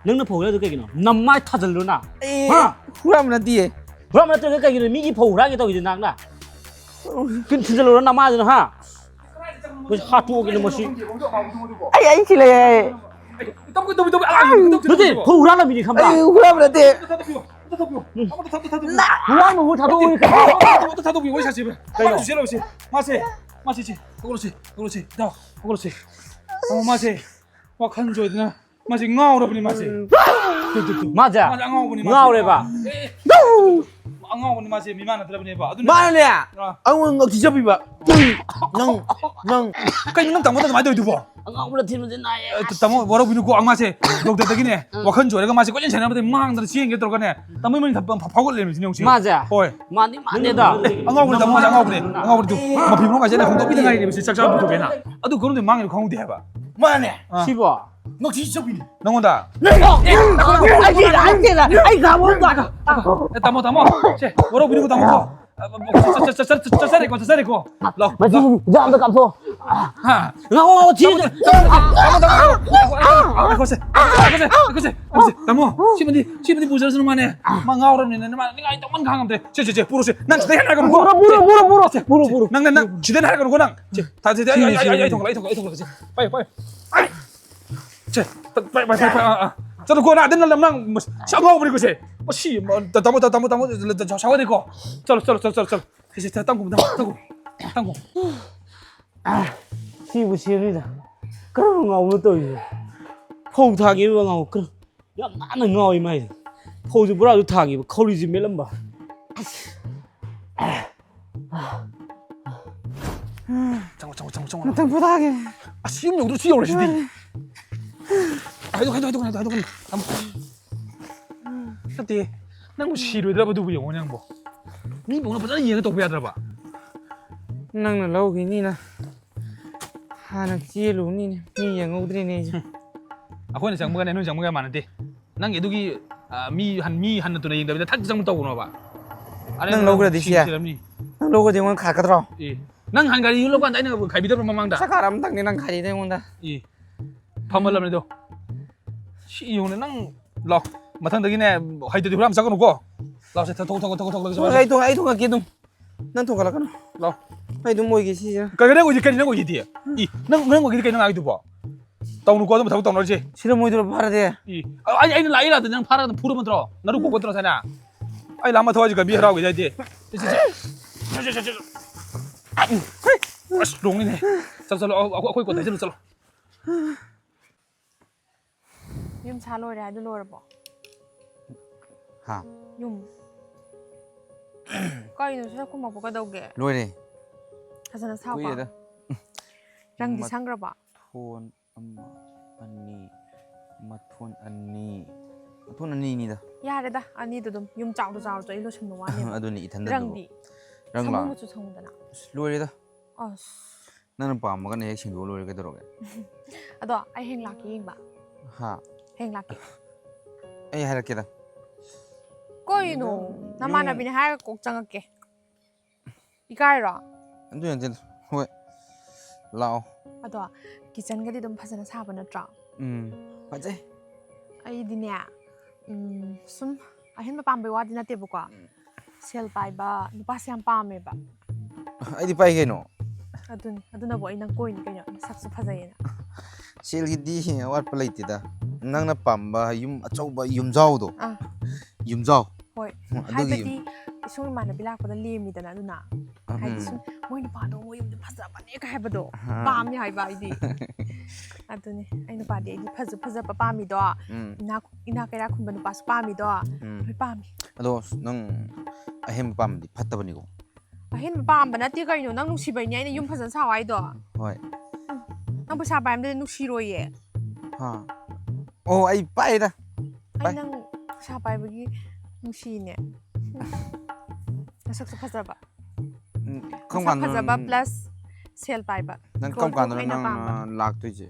ꯅꯪꯅ ꯐꯧ ꯍꯨꯔꯥꯜꯂꯤꯗꯣ ꯀꯩꯒꯤꯅꯣ? ꯅꯃꯥꯏ ꯊꯥꯖꯤꯜꯂꯨ ꯅ꯫ ꯑꯦ, ꯍꯥ? ꯍꯨꯔꯥꯟꯕ ꯅꯠꯇꯤꯌꯦ꯫ ꯍꯨꯔꯥꯟꯕ ꯅꯠꯇ꯭ꯔꯒ ꯀꯩꯒꯤꯅꯣ ꯃꯤꯒꯤ ꯐꯧ ꯍꯨꯔꯥꯟꯒꯦ ꯇꯧꯔꯤꯗꯤ ꯅꯪꯅ? ꯀꯤꯟ ꯊꯤꯟꯖꯤꯜꯂꯨꯔꯣ ꯅꯃꯥꯗꯨꯅ, ꯍꯥ? ꯃꯁꯤ ꯍꯥꯠꯇꯣꯛꯑꯒꯦꯅꯦ ꯃꯁꯤ꯫ ꯑꯩ, ꯑꯩ ꯁꯤ ꯂꯩ, ꯑꯩ꯫ ꯇꯧꯒꯦ, ꯇꯧꯒꯦ, ꯇꯧꯒꯦ꯫ ꯑꯉꯥꯡ ꯅꯠꯇꯦ, ꯅꯠꯇꯦ, ꯐꯧ ꯍꯨꯔꯥꯜꯂꯝꯃꯤꯅꯤ ꯈꯪꯕ꯭ꯔꯥ? ꯑꯩ ꯍꯨꯔꯥꯟꯕ ꯅꯠꯇꯦ꯫ ꯑꯝꯇ ꯊꯥꯗꯣꯛꯄꯤꯌꯨ, ꯑꯝꯇ ꯊꯥꯗꯣꯛꯄꯤꯌꯨ꯫ ꯑꯝꯇ ꯊꯥꯗꯣꯛꯄꯤꯌꯨ꯫ ꯍꯨꯔꯥꯜꯕꯕꯨ ꯊꯥꯗꯣꯛꯎ ꯀꯩꯅꯣ? ꯑꯝꯇ ꯊꯥꯗꯣꯛꯄꯤꯌꯨ, ꯋꯥꯔꯤ ꯁꯥꯁꯦꯕ꯫ ꯀꯩꯅꯣ? ꯃꯥꯁꯦ, ꯆꯦꯜꯂꯣꯁꯦ꯫ ꯃꯥꯁꯦ, ꯃꯥꯁꯦ, ꯆꯦ, ꯍꯧꯒꯠꯂꯣꯁꯦ, ꯍꯧꯒꯠꯂꯣꯁꯦ, ꯏꯇꯥꯎ, ꯍꯧꯒꯠꯂꯣꯁꯦ꯫ ꯑꯣ, ꯃꯥꯁꯦ ꯋꯥꯈꯜ ꯆꯣꯏꯗꯅ ꯃꯥꯁꯦ ꯉꯥꯎꯔꯕꯅꯤ ꯃꯥꯁꯦ꯫ Two, two, two. ꯃꯥꯁꯦ? ꯃꯥꯁꯦ ꯑꯉꯥꯎꯕꯅꯤ ꯃꯥꯁꯦ꯫ ꯉꯥꯎꯔꯦꯕ? ꯑꯦ, ꯑꯦ, ꯑꯉꯥꯎꯕꯅꯤ ꯃꯥꯁꯦ, ꯃꯤꯃꯥꯟꯅꯗ꯭ꯔꯕꯅꯦꯕ꯫ ꯑꯗꯨꯅ ꯃꯥꯅꯅꯦ, ꯑꯥ꯫ ꯑꯩꯉꯣꯟꯗ ꯉꯛꯊꯤ ꯆꯞꯄꯤꯕ꯫ ꯅꯪ, ꯅꯪ, ꯅꯪ꯫ ꯀꯩꯅꯣ ꯅꯪ ꯇꯥꯃꯣꯗ ꯑꯗꯨꯃꯥꯏꯅ ꯇꯧꯔꯤꯗꯨꯕꯣ? ꯑꯉꯥꯎꯕꯅ ꯊꯤꯟꯕꯁꯦ ꯅꯥꯏꯌꯦ꯫ ꯑꯦ, ꯇꯥꯃꯣ, ꯋꯥꯔꯧꯕꯤꯅꯨꯀꯣ, ꯑꯉꯥꯡꯁꯦ ꯗꯣꯛꯇꯔꯗꯒꯤꯅꯦ, ꯎꯝ꯫ ꯋꯥꯈꯜ ꯆꯣꯏꯔꯒ ꯃꯥꯁꯦ ꯀꯣꯏꯆꯦꯟ ꯆꯦꯟꯅꯕꯗ ꯃꯥꯡꯗꯅ ꯆꯦꯟꯒꯦ ꯇꯧꯔꯒꯅꯦ, ꯇꯥꯃꯣ ꯏꯃꯣꯏꯅꯨ ꯊ-, ꯐ-, ꯐꯥꯎꯒꯠ ꯂꯩꯔꯝꯃꯤꯁꯤꯅꯦ ꯍꯧꯖꯤꯛ꯫ ꯃꯥꯁꯦ? ꯍꯣꯏ꯫ ꯃꯥꯗꯤ ꯃꯥꯟꯗꯦꯗ꯫ ꯑꯉꯥꯎꯕꯅꯤ ꯇꯥꯃꯣ, ꯃꯥꯁꯦ ꯑꯉꯥꯎꯕꯅꯦ, ꯑꯉꯥꯎꯕꯅꯦ꯫ ꯇꯨ, ꯃꯐꯤ ꯃꯔꯣꯟ ꯀꯥꯏꯁꯦ ꯑꯩꯅ ꯍꯣꯡꯗꯣꯛꯄꯤꯗ ꯉꯥꯏꯔꯤꯅꯦ, ꯃꯁꯤ ꯆꯥꯛ ꯆꯥꯕ ꯄꯨꯊꯣꯛꯀꯦꯅ꯫ ꯑꯗꯨ ꯀꯔꯝꯗꯤ ꯃꯥꯡꯉꯤꯅꯣ ꯈꯪꯍꯧꯗꯦ ꯍꯥꯏꯕ꯫ ꯃꯥꯅꯦ꯫ ꯑꯥ꯫ ꯁꯤꯕꯣ? ꯉꯛꯊꯤ ꯆꯞꯄꯤꯅꯦ꯫ ꯅꯪꯉꯣꯟꯗ? ꯑꯩ ꯇꯥꯃꯣ, ꯇꯥꯃꯣ꯫ ꯁꯦ, ꯋꯥꯔꯧꯕꯤꯅꯨꯀꯣ, ꯇꯥꯃꯣ ꯀꯣ꯫ ꯆꯠꯆꯔꯦꯀꯣ, ꯆꯠꯆꯔꯦꯀꯣ꯫ ꯂꯥꯎ, ꯃꯁꯤ ꯂꯥꯎ꯫ ꯍꯤꯗꯥꯛ ꯑꯝꯇ ꯀꯥꯞꯊꯣꯛꯑꯣ꯫ ꯍꯥ? ꯉꯥꯏꯈꯣ, ꯉꯥꯏꯈꯣ, ꯊꯤ-, ꯇꯥꯃꯣ, ꯇꯥꯃꯣ, ꯇꯥꯃꯣ, ꯇꯥꯃꯣ, ꯉꯥꯏꯈꯣꯁꯦ, ꯉꯥꯏꯈꯣꯁꯦ, ꯉꯥꯏꯈꯣꯁꯦ, ꯉꯥꯏꯈꯣꯁꯦ꯫ ꯇꯥꯃꯣ, ꯁꯤꯃꯗꯤ, ꯁꯤꯃꯗꯤ ꯄꯨꯖꯔꯁꯅꯨ ꯃꯥꯅꯦ꯫ ꯃꯥ ꯉꯥꯎꯔꯕꯅꯤꯅ ꯃꯥ ꯅꯤꯡꯉꯥꯏ ꯇꯧꯃꯟ ꯈꯥꯡꯉꯝꯗ꯭ꯔꯦ꯫ ꯁꯦ, ꯁꯦ, ꯁꯦ, ꯄꯨꯔꯣꯁꯦ꯫ ꯅꯪ ꯁꯤꯗꯩ ꯍꯦꯟꯅ ꯍꯥꯏꯒꯅꯨꯀꯣ꯫ ꯄꯨꯔꯣ, ꯄꯨꯔꯣ, ꯄꯨꯔꯣ, ꯄꯨꯔꯣ, ꯁꯦ, ꯄꯨꯔꯣ, ꯁꯦ, ꯄꯨꯔꯣ꯫ ꯅꯪ, ꯅꯪ, ꯅꯪ ꯁꯤꯗꯩ ꯍꯦꯟꯅ ꯍꯥꯏꯒꯅꯨꯀꯣ ꯅꯪ꯫ ꯁꯦ, ꯊꯥ-, ꯁꯦ, ꯁꯦ, ꯑꯩ, ꯑꯩ, ꯑꯩ, ꯑꯩ ꯊꯣꯛꯂꯛꯑꯦ, ꯑꯩ ꯊꯣꯛꯂꯛꯑꯦ, ꯑꯩ ꯊꯣꯛꯂꯛꯑꯦ꯫ ꯁꯦ, ꯄꯥꯏꯌꯨ, ꯄꯥꯏꯌꯨ꯫ ꯁꯦ, ꯄꯥꯏ, ꯄꯥꯏ, ꯄꯥꯏ, ꯄꯥꯏ, ꯑꯥ, ꯑꯥ꯫ ꯆꯠꯂꯨꯀꯣ, ꯅꯪ ꯑꯗꯨꯝ ꯂꯝ, ꯅꯪ, ꯁꯤ ꯑꯉꯥꯎꯕꯅꯤꯀꯣ, ꯁꯦ꯫ ꯃꯁꯤ, ꯇꯥꯃꯣ, ꯇꯥꯃꯣ, ꯇꯥꯃꯣ, ꯁꯥꯎꯍꯜꯂꯦꯀꯣ꯫ ꯆꯠꯂꯣ, ꯆꯠꯂꯣ, ꯆꯠꯂꯣ, ꯆꯠꯂꯣ꯫ ꯁꯦ, ꯁꯦ, ꯇꯝꯒꯨꯝ, ꯇꯝꯒꯨꯝ, ꯇꯝꯒꯨꯝ꯫ ꯁꯤꯕꯨ ꯁꯤꯔꯅꯤꯗ꯫ ꯀꯔꯝꯕ ꯉꯥꯎꯕꯅꯣ ꯇꯧꯔꯤꯁꯦ? ꯐꯧ ꯊꯥꯒꯦ ꯍꯥꯏꯕ ꯉꯥꯎ-, ꯀꯔꯝ-, ꯌꯥꯝ ꯅꯥꯟꯅ ꯉꯥꯎꯏ ꯃꯥꯏꯁꯦ꯫ ꯐꯧꯁꯨ ꯕꯣꯔꯥꯁꯨ ꯊꯥꯡꯉꯤꯕ, ꯈꯧꯔꯤꯁꯨ ꯃꯦꯠꯂꯝꯕ꯫ ꯆꯪꯉꯣ, ꯆꯪꯉꯣ, ꯆꯪꯉꯣ, ꯆꯪꯉꯣ꯫ ꯉꯥꯛꯇꯪ ꯄꯣꯊꯥꯒꯦ꯫ ꯑꯁ, ꯌꯨꯝ ꯌꯧꯗ꯭ꯔꯁꯨ ꯌꯧꯔꯦ ꯁꯤꯗꯤ꯫ ꯍꯥꯏꯗꯣꯛ, ꯍꯥꯏꯗꯣꯛ, ꯍꯥꯏꯗꯣꯛ, ꯍꯥꯏꯗꯣꯛ, ꯍꯥꯏꯗꯣꯛ꯫ ꯅꯠꯇꯦ, ꯅꯪꯕꯨ ꯁꯤꯔꯣꯏꯗ꯭ꯔꯕ ꯑꯗꯨꯕꯨ ꯌꯦꯡꯉꯣꯅꯦ ꯅꯪꯕꯨ꯫ ꯃꯤ ꯐꯥꯎꯅ ꯐꯖꯅ ꯌꯦꯡꯉ ꯇꯧꯕ ꯌꯥꯗ꯭ꯔꯕ? ꯅꯪꯅ ꯂꯧꯈꯤꯅꯤꯅ ꯍꯥꯟꯅ ꯆꯦꯜꯂꯨꯕꯅꯤꯅꯦ, ꯃꯤ ꯌꯦꯡꯍꯧꯗ꯭ꯔꯦꯅꯦ ꯑꯩꯁꯦ꯫ ꯑꯩꯈꯣꯏꯅ ꯆꯪꯕꯒꯅꯦ ꯅꯣꯏ ꯆꯪꯕꯒ ꯃꯥꯟꯅꯗꯦ꯫ ꯅꯪꯒꯤ ꯑꯗꯨꯒꯤ, ꯑ, ꯃꯤ ꯍꯟ-, ꯃꯤ ꯍꯟꯅ ꯇꯨꯅ ꯌꯦꯡꯗꯕꯤꯗ ꯊꯛ ꯆꯪꯕ ꯇꯧꯒꯅꯣꯕ꯫ ꯑꯗ ꯅꯪ ꯅꯪ ꯂꯧꯈ꯭ꯔꯗꯤ ꯁꯤ ꯁꯤ? ꯁꯤꯔꯝꯅꯤ꯫ ꯅꯪ ꯂꯧꯈ꯭ꯔꯗꯤ ꯑꯩꯉꯣꯟꯗ ꯈꯥꯏꯔꯛꯀꯗ꯭ꯔꯣ? ꯑꯦ, ꯅꯪ ꯍꯥꯟ ꯒꯥꯔꯤ ꯂꯧꯀꯥꯟꯗ ꯑꯩꯅ ꯈꯥꯏꯕꯤꯗꯕ꯭ꯔꯣ ꯃꯃꯥꯡꯗ? ꯁꯔꯀꯥꯔ ꯑꯃꯇꯪꯅꯤ ꯅꯪ ꯈꯥꯏꯔꯤꯗꯣ ꯑꯩꯉꯣꯟꯗ꯫ ꯑꯦ, ꯐꯝꯍꯜꯂꯕꯅꯤꯗꯣ꯫ ꯁꯤ ꯌꯦꯡꯉꯨꯅꯦ ꯅꯪ꯫ ꯂꯥꯎ꯫ ꯃꯊꯪꯗꯒꯤꯅꯦ, ꯍꯩꯇꯗꯤ ꯍꯨꯔꯥꯟ ꯆꯠꯀꯅꯨꯀꯣ꯫ ꯂꯥꯎꯁꯦ, ꯊꯣꯛ, ꯊꯣꯛ, ꯊꯣꯛ, ꯊꯣꯛ, ꯊꯣꯛ, ꯊꯣꯛ, ꯍꯣꯏ, ꯊꯣꯛ꯫ ꯑꯩ ꯊꯣꯡ-, ꯑꯩ ꯊꯣꯡꯉꯛꯀꯦ ꯑꯗꯨꯝ꯫ ꯅꯪ ꯊꯣꯡꯒꯠꯂꯛꯀꯅꯨ꯫ ꯂꯥꯎ꯫ ꯑꯩ ꯑꯗꯨꯝ ꯑꯣꯏꯒꯦ ꯁꯤꯁꯦ꯫ ꯀꯩ, ꯅꯪ ꯑꯣꯏꯗꯤ ꯀꯩꯅꯣ, ꯅꯪ ꯑꯣꯏꯗꯤꯗꯤ? ꯏ, ꯅꯪ, ꯅꯪ ꯑꯣꯏꯒꯦꯗꯤ ꯀꯩꯅꯣ ꯉꯥꯏꯗꯨꯕꯣ? ꯇꯧꯅꯨꯀꯣ, ꯑꯗꯨꯝ ꯊꯕꯛ ꯇꯧꯅꯔꯁꯦ꯫ ꯁꯤꯗ ꯃꯣꯏꯗꯨꯅ ꯐꯥꯔꯗꯤ? ꯏ, ꯑ, ꯑꯩ, ꯑꯩꯅ ꯂꯥꯛꯏ ꯂꯥꯛꯇ ꯅꯪ ꯐꯥꯔꯒ ꯑꯗꯨꯝ ꯐꯨꯔꯕ ꯅꯠꯇ꯭ꯔꯣ? ꯅꯔꯨ ꯀꯣꯛꯄ ꯅꯠꯇ꯭ꯔꯣ ꯉꯁꯥꯏꯅ? ꯑꯩ ꯂꯥꯛꯑꯝꯃ ꯊꯋꯥꯏꯁꯦ ꯒꯝꯚꯤꯔ ꯍꯔꯥꯎꯒꯦ ꯍꯥꯏꯗꯤ꯫ ꯁꯦ, ꯁꯦ, ꯁꯦ꯫ ꯑꯁ, ꯂꯣꯡꯅꯤꯅꯦ꯫ ꯆꯠꯂꯣ, ꯆꯠꯂꯣ, ꯑꯩꯈꯣꯏ, ꯑꯩꯈꯣꯏ ꯀꯣꯟꯊꯩ ꯆꯠꯂꯣ, ꯆꯠꯂꯣ꯫ ꯌꯨꯝ ꯁꯥ ꯂꯣꯏꯔꯦ ꯍꯥꯏꯗꯣ ꯂꯣꯏꯔꯕꯣ? ꯍꯥ? ꯌꯨꯝ꯫ ꯀꯩꯅꯣ ꯁꯤꯗ ꯈꯨꯝꯃꯛꯄ ꯀꯩꯗꯧꯒꯦ? ꯂꯣꯏꯔꯦ꯫ ꯐꯖꯅ ꯁꯥꯎꯀꯣ꯫ ꯀꯨꯏꯔꯦꯗ꯫ ꯔꯪꯗꯤ ꯃꯠ-, ꯁꯪꯈ꯭ꯔꯕꯣ? ꯃꯊꯣꯟ ꯑꯃ, ꯑꯅꯤ, ꯃꯊꯣꯟ ꯑꯅꯤ, ꯃꯊꯣꯟ ꯑꯅꯤꯅꯤꯗ꯫ ꯌꯥꯔꯦꯗ, ꯑꯅꯤꯗꯣ ꯑꯗꯨꯝ ꯌꯨꯝ ꯆꯥꯎꯗ ꯆꯥꯎꯔꯁꯨ ꯑꯩ ꯂꯣꯏꯁꯟꯕ ꯋꯥꯅꯦꯕ꯫ ꯑꯗꯨꯅꯤ ꯏꯊꯟꯗ ꯔꯪꯗꯤ? ꯑꯗꯨꯕꯨ꯫ ꯔꯪ ꯁꯪꯒꯣꯝ ꯂꯥꯛ-, ꯃꯆꯨ ꯁꯪꯉꯨꯗꯅ꯫ ꯑꯁ, ꯂꯣꯏꯔꯦꯗ꯫ ꯑꯁ꯫ ꯅꯪꯅ ꯄꯥꯝꯃꯒꯅ ꯍꯦꯛ ꯁꯤꯟꯗꯣꯛꯑ ꯂꯣꯏꯔꯦ, ꯀꯩꯗꯧꯔꯒꯦ? ꯑꯗꯣ ꯑꯩ ꯍꯌꯦꯡ ꯂꯥꯛꯀꯦ ꯌꯦꯡꯕ꯫ ꯍꯥ? ꯍꯌꯦꯡ ꯂꯥꯛꯀꯦ꯫ ꯑꯩ ꯍꯥꯏꯔꯛꯀꯦꯗ꯫ ꯀꯩꯅꯣ? ꯌꯨꯝ-, ꯅꯃꯥꯟꯅꯕꯤꯅꯦ ꯍꯥꯏꯔꯒ ꯀꯣꯛ ꯆꯪꯉꯛꯀꯦ꯫ ꯏꯀꯥꯏꯔꯣ? ꯑꯗꯨ ꯅꯠꯇꯦꯗ꯫ ꯍꯣꯏ꯫ ꯂꯥꯛꯑꯣ꯫ ꯑꯗꯣ ꯀꯤꯠꯆꯟꯒꯗꯤ ꯑꯗꯨꯝ ꯐꯖꯅ ꯁꯥꯕ ꯅꯠꯇ꯭ꯔꯣ? ꯎꯝ, ꯐꯖꯩ꯫ ꯑꯩꯗꯤꯅꯦ, ꯎꯝ, ꯁꯨꯝ ꯑꯍꯦꯟꯕ ꯄꯥꯝꯕꯩ ꯋꯥꯗꯤ ꯅꯠꯇꯦꯕꯀꯣ꯫ ꯎꯝ꯫ ꯁꯦꯜ ꯄꯥꯏꯕ ꯅꯨꯄꯥꯁꯦ ꯌꯥꯝ ꯄꯥꯝꯃꯦꯕ꯫ ꯑꯩꯗꯤ ꯄꯥꯏ ꯀꯩꯅꯣ꯫ ꯑꯗꯨꯅꯤ, ꯑꯗꯨꯅꯕꯨ ꯑꯩ ꯅꯪ ꯀꯣꯏꯅꯤ ꯀꯩꯅꯣ, ꯅꯁꯛꯁꯨ ꯐꯖꯩꯌꯦꯅ꯫ ꯁꯦꯜꯒꯤꯗꯤ ꯑꯋꯥꯠꯄ ꯂꯩꯇꯦꯗ꯫ ꯅꯪꯅ ꯄꯥꯝꯕ ꯌꯨꯝ ꯑꯆꯧꯕ ꯌꯨꯝꯖꯥꯎꯗꯣ꯫ ꯑꯥ꯫ ꯌꯨꯝꯖꯥꯎ꯫ ꯍꯣꯏ꯫ ꯎꯝ, ꯑꯗꯨꯒꯤ ꯍꯥꯏꯕꯗꯤ ꯌꯨꯝ-, ꯏꯁꯨꯡ ꯏꯃꯥꯟꯅꯕꯤ ꯂꯥꯛꯄꯗ ꯂꯦꯝꯃꯤꯗꯅ ꯑꯗꯨꯅ꯫ ꯍꯥꯏꯗꯤ ꯁꯨꯝ ꯃꯣꯏ ꯅꯨꯄꯥꯗꯣ ꯃꯣꯏ ꯌꯨꯝꯗ ꯐꯖꯕꯅꯦ ꯀꯥꯏ ꯍꯥꯏꯕꯗꯣ ꯄꯥꯝꯃꯦ ꯍꯥꯏꯕ ꯑꯩꯗꯤ꯫ ꯑꯗꯨꯅꯤ ꯑꯩ ꯅꯨꯄꯥꯗꯤ ꯑꯩꯗꯤ ꯐꯖ ꯐꯖꯕ ꯄꯥꯝꯃꯤꯗꯣ꯫ ꯎꯝ. ꯏꯅꯥ ꯏꯅꯥ ꯀꯩꯔꯥ ꯈꯨꯟꯕ ꯅꯨꯄꯥꯁꯨ ꯄꯥꯝꯃꯤꯗꯣ꯫ ꯎꯝ. ꯂꯣꯏ ꯄꯥꯝꯃꯤ꯫ ꯑꯗꯣ ꯅꯪ ꯑꯍꯦꯟꯕ ꯄꯥꯝꯕꯗꯤ ꯐꯠꯇꯕꯅꯤꯀꯣ꯫ ꯑꯍꯦꯟꯕ ꯄꯥꯝꯕ ꯅꯠꯇꯦ ꯀꯩꯅꯣ, ꯅꯪ ꯅꯨꯡꯁꯤꯕꯩꯅꯦ ꯑꯩꯅ ꯌꯨꯝ ꯐꯖꯅ ꯁꯥꯎ ꯍꯥꯏꯗꯣ꯫ ꯍꯣꯏ. ꯅꯪ ꯄꯩꯁꯥ ꯄꯥꯏꯔꯝꯗ꯭ꯔꯗꯤ ꯅꯨꯡꯁꯤꯔꯣꯏꯌꯦ꯫ ꯍꯥ. ꯑꯣ, ꯑꯩ ꯄꯥꯏꯗ꯫ ꯑꯩ ꯄꯥꯏ. ꯅꯪ ꯄꯩꯁꯥ ꯄꯥꯏꯕꯒꯤ ꯅꯨꯡꯁꯤꯅꯦ꯫ ꯅꯁꯛꯁꯨ ꯐꯖꯕ꯫ ꯎꯝ, ꯀꯔꯝ ꯃꯁꯛ ꯀꯥꯟꯗꯅꯣ ꯐꯖꯕ ꯅꯪ, plus ꯁꯦꯜ ꯄꯥꯏꯕ꯫ ꯅꯪ ꯀꯔꯝ ꯒꯣꯜ ꯀꯥꯟꯗꯅꯣ ꯑꯩꯅ ꯅꯪꯅ ꯄꯥꯝꯕ꯫ ꯂꯥꯛꯇꯣꯏꯁꯦ?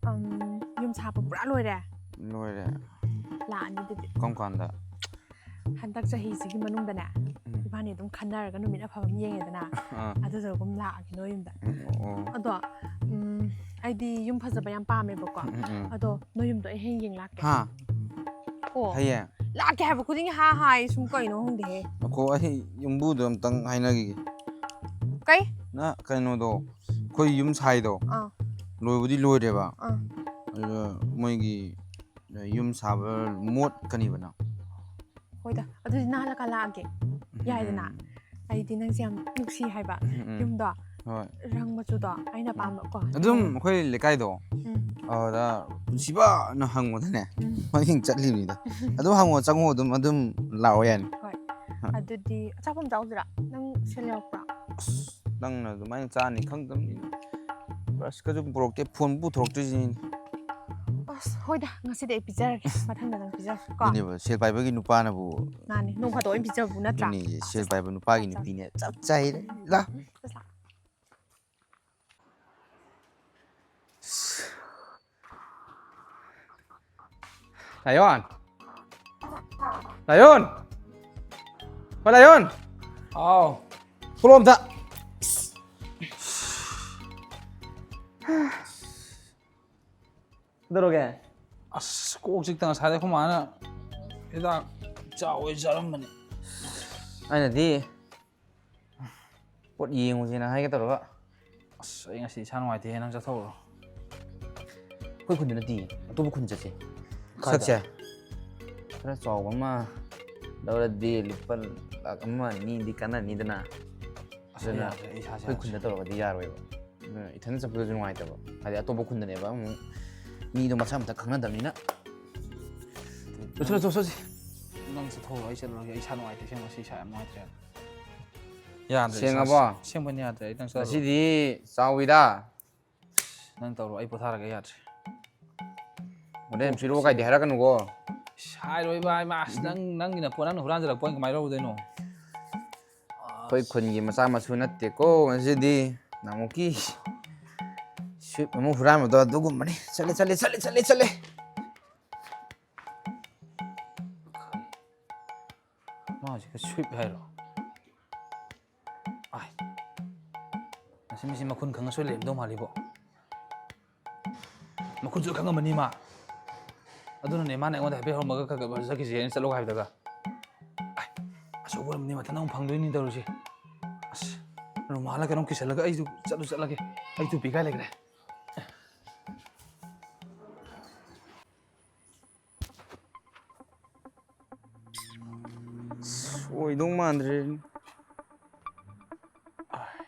ꯑꯝ, ꯌꯨꯝ ꯁꯥꯕ ꯄꯨꯔꯥ ꯂꯣꯏꯔꯦ꯫ ꯂꯣꯏꯔꯦ. ꯂꯥꯛꯑꯅꯤ ꯑꯗꯨꯗꯤ꯫ ꯀꯔꯝ ꯀꯥꯟꯗ? ꯍꯟꯗꯛ ꯆꯍꯤꯁꯤꯒꯤ ꯃꯅꯨꯡꯗꯅꯦ, ꯎꯝ. ꯏꯕꯥꯅꯤ ꯑꯗꯨꯝ ꯈꯟꯅꯔꯒ ꯅꯨꯃꯤꯠ ꯑꯐꯕ ꯑꯃ ꯌꯦꯡꯉꯦꯗꯅ, ꯑꯥ. ꯑꯗꯨꯗ ꯑꯗꯨꯝ ꯂꯥꯛꯑꯒꯦ ꯅꯣꯏ ꯌꯨꯝꯗ꯫ ꯎꯝ, ꯑꯣ. ꯑꯗꯣ, ꯎꯝ, ꯑꯩꯗꯤ ꯌꯨꯝ ꯐꯖꯕ ꯌꯥꯝ ꯄꯥꯝꯃꯦꯕꯀꯣ꯫ ꯎꯝ, ꯎꯝ, ꯎꯝ. ꯑꯗꯣ ꯅꯣꯏ ꯌꯨꯝꯗꯣ ꯑꯩ ꯍꯌꯦꯡ ꯌꯦꯡ ꯂꯥꯛꯀꯦ꯫ ꯍꯥ? ꯀꯣ꯫ ꯍꯌꯦꯡ? ꯂꯥꯛꯀꯦ ꯍꯥꯏꯕ ꯈꯨꯗꯤꯡꯒꯤ ꯍꯥ ꯍꯥꯏ, ꯁꯨꯝ ꯀꯩꯅꯣ ꯈꯪꯗꯦꯍꯦ꯫ ꯉꯥꯏꯈꯣ, ꯑꯩ ꯌꯨꯝꯕꯨꯗꯣ ꯑꯝꯇꯪ ꯍꯥꯏꯅꯈꯤꯒꯦ꯫ ꯀꯩ? ꯅ ꯀꯩꯅꯣꯗꯣ, ꯑꯩꯈꯣꯏ ꯌꯨꯝ ꯁꯥꯏꯗꯣ, ꯑꯥ. ꯂꯣꯏꯕꯨꯗꯤ ꯂꯣꯏꯔꯦꯕ꯫ ꯑꯥ. ꯑꯗꯨꯗ ꯃꯣꯏꯒꯤ ꯌꯨꯝ ꯁꯥꯕ ꯃꯣꯠꯀꯅꯤꯕ ꯅꯪ꯫ ꯍꯣꯏꯗ, ꯑꯗꯨꯗꯤ ꯅꯍꯥꯟꯂꯀ ꯂꯥꯛꯑꯒꯦ꯫ ꯎꯝ. ꯌꯥꯏꯗꯅ? ꯑꯩꯗꯤ ꯅꯪꯁꯦ ꯌꯥꯝ ꯅꯨꯡꯁꯤ ꯍꯥꯏꯕ꯫ ꯎꯝ, ꯎꯝ. ꯌꯨꯝꯗꯣ ꯍꯣꯏ. ꯔꯪ ꯃꯆꯨꯗꯣ ꯑꯩꯅ ꯎꯝ. ꯄꯥꯝꯕ ꯀꯣ꯫ ꯑꯗꯨꯝ ꯑꯩꯈꯣꯏ ꯂꯩꯀꯥꯏꯗꯣ, ꯎꯝ. ꯑꯗꯨꯗ ꯄꯨꯟꯁꯤꯕꯅ ꯍꯪꯕꯗꯅꯦ, ꯎꯝ. ꯃꯃꯤꯡ ꯆꯠꯂꯤꯕꯅꯤꯗ꯫ ꯑꯗꯨꯝ ꯍꯪꯉꯣ, ꯆꯪꯉꯣ, ꯑꯗꯨꯝ, ꯑꯗꯨꯝ ꯂꯥꯛꯑꯣ ꯌꯥꯅꯤ. ꯍꯣꯏ. ꯍꯥ. ꯑꯗꯨꯗꯤ ꯑꯆꯥꯄꯣꯠ ꯑꯃ ꯆꯥꯎꯁꯤꯔꯥ? ꯅꯪ ꯁꯦꯜ ꯌꯥꯎꯔꯛꯄ꯭ꯔꯥ? ꯑꯁ, ꯅꯪꯅ ꯑꯗꯨꯃꯥꯏꯅ ꯆꯥꯅꯤ ꯈꯪꯗꯕꯅꯤꯅ꯫ ꯕ꯭ꯔꯁꯀꯁꯨ ꯄꯨꯔꯛꯇꯦ, ꯐꯣꯟꯕꯨ ꯄꯨꯊꯣꯔꯛꯇ꯭ꯔꯤꯁꯤꯅꯤ꯫ ꯑꯁ, ꯍꯣꯏꯗ, ꯉꯁꯤꯗꯤ ꯑꯩ ꯄꯤꯖꯔꯒꯦ, ꯃꯊꯪꯗ ꯅꯪ ꯄꯤꯖꯔꯒꯦ ꯀꯣ꯫ ꯑꯗꯨꯅꯦꯕ, ꯁꯦꯜ ꯄꯥꯏꯕꯒꯤ ꯅꯨꯄꯥꯅꯕꯨ꯫ ꯃꯥꯅꯦ, ꯅꯣꯡ ꯐꯥꯗꯣꯛ ꯑꯩꯅ ꯄꯤꯖꯕꯕꯨ ꯅꯠꯇ꯭ꯔꯥ? ꯑꯗꯨꯅꯦ, ꯁꯦꯜ ꯄꯥꯏꯕ ꯅꯨꯄꯥꯒꯤ ꯅꯨꯄꯤꯅꯦ, ꯆꯞ ꯆꯥꯏꯔꯦ꯫ ꯂꯥ. ꯎꯝ, ꯆꯠꯂꯣ꯫ ꯂꯥꯌꯣꯟ! ꯂꯥꯌꯣꯟ! ꯍꯣ, ꯂꯥꯌꯣꯟ! ꯍꯥꯎ꯫ ꯊꯣꯛꯂꯛꯑꯣ ꯑꯝꯇ꯫ ꯀꯩꯗꯧꯔꯒꯦ? ꯑꯁ, ꯀꯣꯛ ꯆꯤꯛꯇ ꯉꯁꯥꯏꯗꯩ ꯑꯩꯈꯣꯏ ꯃꯥꯅ ꯍꯤꯗꯥꯛ ꯆꯥꯎꯋꯦ ꯆꯥꯔꯝꯕꯅꯤ꯫ ꯑꯩꯅꯗꯤ ꯄꯣꯠ ꯌꯦꯡꯉꯨꯁꯦꯅ ꯍꯥꯏꯒꯦ ꯇꯧꯔꯒ꯫ ꯑꯁ, ꯑꯩ ꯉꯁꯤ ꯏꯁꯥ ꯅꯨꯡꯉꯥꯏꯇꯦꯍꯦ, ꯅꯪ ꯆꯠꯊꯣꯛꯎꯔꯣ꯫ ꯑꯩꯈꯣꯏ ꯈꯨꯟꯗ ꯅꯠꯇꯤꯌꯦ, ꯑꯇꯣꯞꯄ ꯈꯨꯟ ꯆꯠꯁꯦ꯫ ꯀꯥꯏꯗ? ꯁꯛꯁꯦ ꯈꯔ ꯆꯥꯎꯕ ꯑꯃ ꯂꯧꯔꯗꯤ ꯂꯨꯄꯥ ꯂꯥꯛ ꯑꯃ ꯑꯅꯤꯗꯤ ꯀꯥꯟꯅꯅꯤꯗꯅ꯫ ꯑꯁ, ꯑꯗꯨꯅ ꯌꯥꯗ꯭ꯔꯦ, ꯑꯩ ꯏꯁꯥꯁꯦ ꯑꯩꯈꯣꯏ ꯌꯥꯗ꯭ꯔꯦ꯫ ꯈꯨꯟꯗ ꯇꯧꯔꯒꯗꯤ ꯌꯥꯔꯣꯏꯕ꯫ ꯑꯗꯨꯅ ꯏꯊꯟꯗ ꯆꯠꯄꯗꯁꯨ ꯅꯨꯡꯉꯥꯏꯇꯕ꯫ ꯍꯥꯏꯗꯤ ꯑꯇꯣꯞꯄ ꯈꯨꯟꯗꯅꯦꯕ ꯑꯃꯨꯛ ꯃꯤꯗꯣ ꯃꯁꯥ ꯃꯊꯟ ꯈꯪꯅꯗꯕꯅꯤꯅ꯫ ꯆꯠꯁꯤ, ꯆꯠꯁꯤ, ꯆꯠꯁꯤ꯫ ꯅꯪ ꯆꯠꯊꯣꯛꯑꯣ, ꯑꯩ ꯆꯠꯂꯨꯔꯒꯦ꯫ ꯑꯩ ꯏꯁꯥ ꯅꯨꯡꯉꯥꯏꯇꯦ, ꯑꯁꯦꯡꯕ ꯉꯁꯤ ꯏꯁꯥ ꯌꯥꯝ ꯅꯨꯡꯉꯥꯏꯇ꯭ꯔꯦ꯫ ꯌꯥꯗ꯭ꯔꯦ, ꯁꯦꯡꯉꯕꯣ? ꯏꯁꯥ ꯑꯁꯦꯡꯕꯅꯤ ꯌꯥꯗ꯭ꯔꯦ꯫ ꯑꯩ ꯅꯪ ꯆꯠꯂꯨꯔꯣ꯫ ꯉꯁꯤꯗꯤ ꯆꯥꯎꯋꯤꯗ꯫ ꯅꯪ ꯇꯧꯔꯣ, ꯑꯩ ꯄꯣꯊꯥꯔꯒꯦ, ꯌꯥꯗ꯭ꯔꯦ꯫ ꯍꯣꯔꯦꯟ ꯄꯤꯔꯛꯑꯣ ꯀꯥꯏꯗꯤ ꯍꯥꯏꯔꯛꯀꯅꯨꯀꯣ꯫ ꯏꯁ, ꯍꯥꯏꯔꯣꯏ ꯏꯕꯥ, ꯏꯃꯥ, ꯑꯁ, ꯅꯪ, ꯅꯪꯒꯤ ꯅꯄꯣꯠ ꯅꯪꯅ ꯍꯨꯔꯥꯟꯖꯜꯂꯛꯄ ꯑꯣꯏꯅ ꯀꯃꯥꯏꯅ ꯂꯧꯔꯨꯗꯣꯏꯅꯣ? ꯑꯩꯈꯣꯏ ꯈꯨꯟꯒꯤ ꯃꯆꯥ ꯃꯁꯨ ꯅꯠꯇꯦꯀꯣ ꯉꯁꯤꯗꯤ꯫ ꯅꯍꯥꯟꯃꯨꯛꯀꯤ ꯁ꯭ꯋꯤꯞ ꯑꯃ ꯍꯨꯔꯥꯟꯕꯗꯣ ꯑꯗꯨꯒꯨꯝꯕꯅꯤ꯫ ꯆꯠꯂꯦ, ꯆꯠꯂꯦ, ꯆꯠꯂꯦ, ꯆꯠꯂꯦ, ꯆꯠꯂꯦ꯫ ꯃꯥ ꯍꯧꯖꯤꯛ ꯁ꯭ꯋꯤꯞ ꯍꯥꯏꯔꯣ? ꯑꯥꯏ, ꯃꯁꯤ ꯃꯤꯁꯤ ꯃꯈꯨꯟ ꯈꯪꯉ ꯁꯣꯏ ꯂꯩꯔꯝꯗꯧ ꯃꯥꯜꯂꯤꯕꯣ꯫ ꯃꯈꯨꯟꯁꯨ ꯈꯪꯉꯝꯃꯅꯤ ꯃꯥ꯫ ꯑꯗꯨꯅꯅꯦ ꯃꯥꯅ ꯑꯩꯉꯣꯟꯗ ꯍꯥꯏꯐꯦꯠ ꯍꯧꯔꯝꯃꯒ ꯈꯔ ꯈꯔ ꯆꯠꯈꯤꯁꯦꯅ ꯆꯠꯂꯣ ꯍꯥꯏꯕꯗꯒ꯫ ꯑꯥꯏ, ꯑꯆꯧꯕ ꯑꯣꯏꯔꯝꯃꯅꯤ, ꯃꯊꯟꯇ ꯑꯃꯨꯛ ꯐꯪꯗꯣꯏꯅꯤ ꯇꯧꯔꯤꯁꯦ꯫ ꯑꯁ, ꯔꯨꯃꯥꯜꯂ ꯀꯩꯅꯣꯝ ꯀꯤꯁꯜꯂꯒ ꯑꯩꯁꯨ ꯆꯠꯂꯨ ꯆꯠꯂꯒꯦ꯫ ꯑꯩ ꯇꯨꯄꯤ ꯀꯥꯏ ꯂꯩꯈ꯭ꯔꯦ? ꯑꯣꯏꯗꯧ ꯃꯥꯟꯗ꯭ꯔꯦ꯫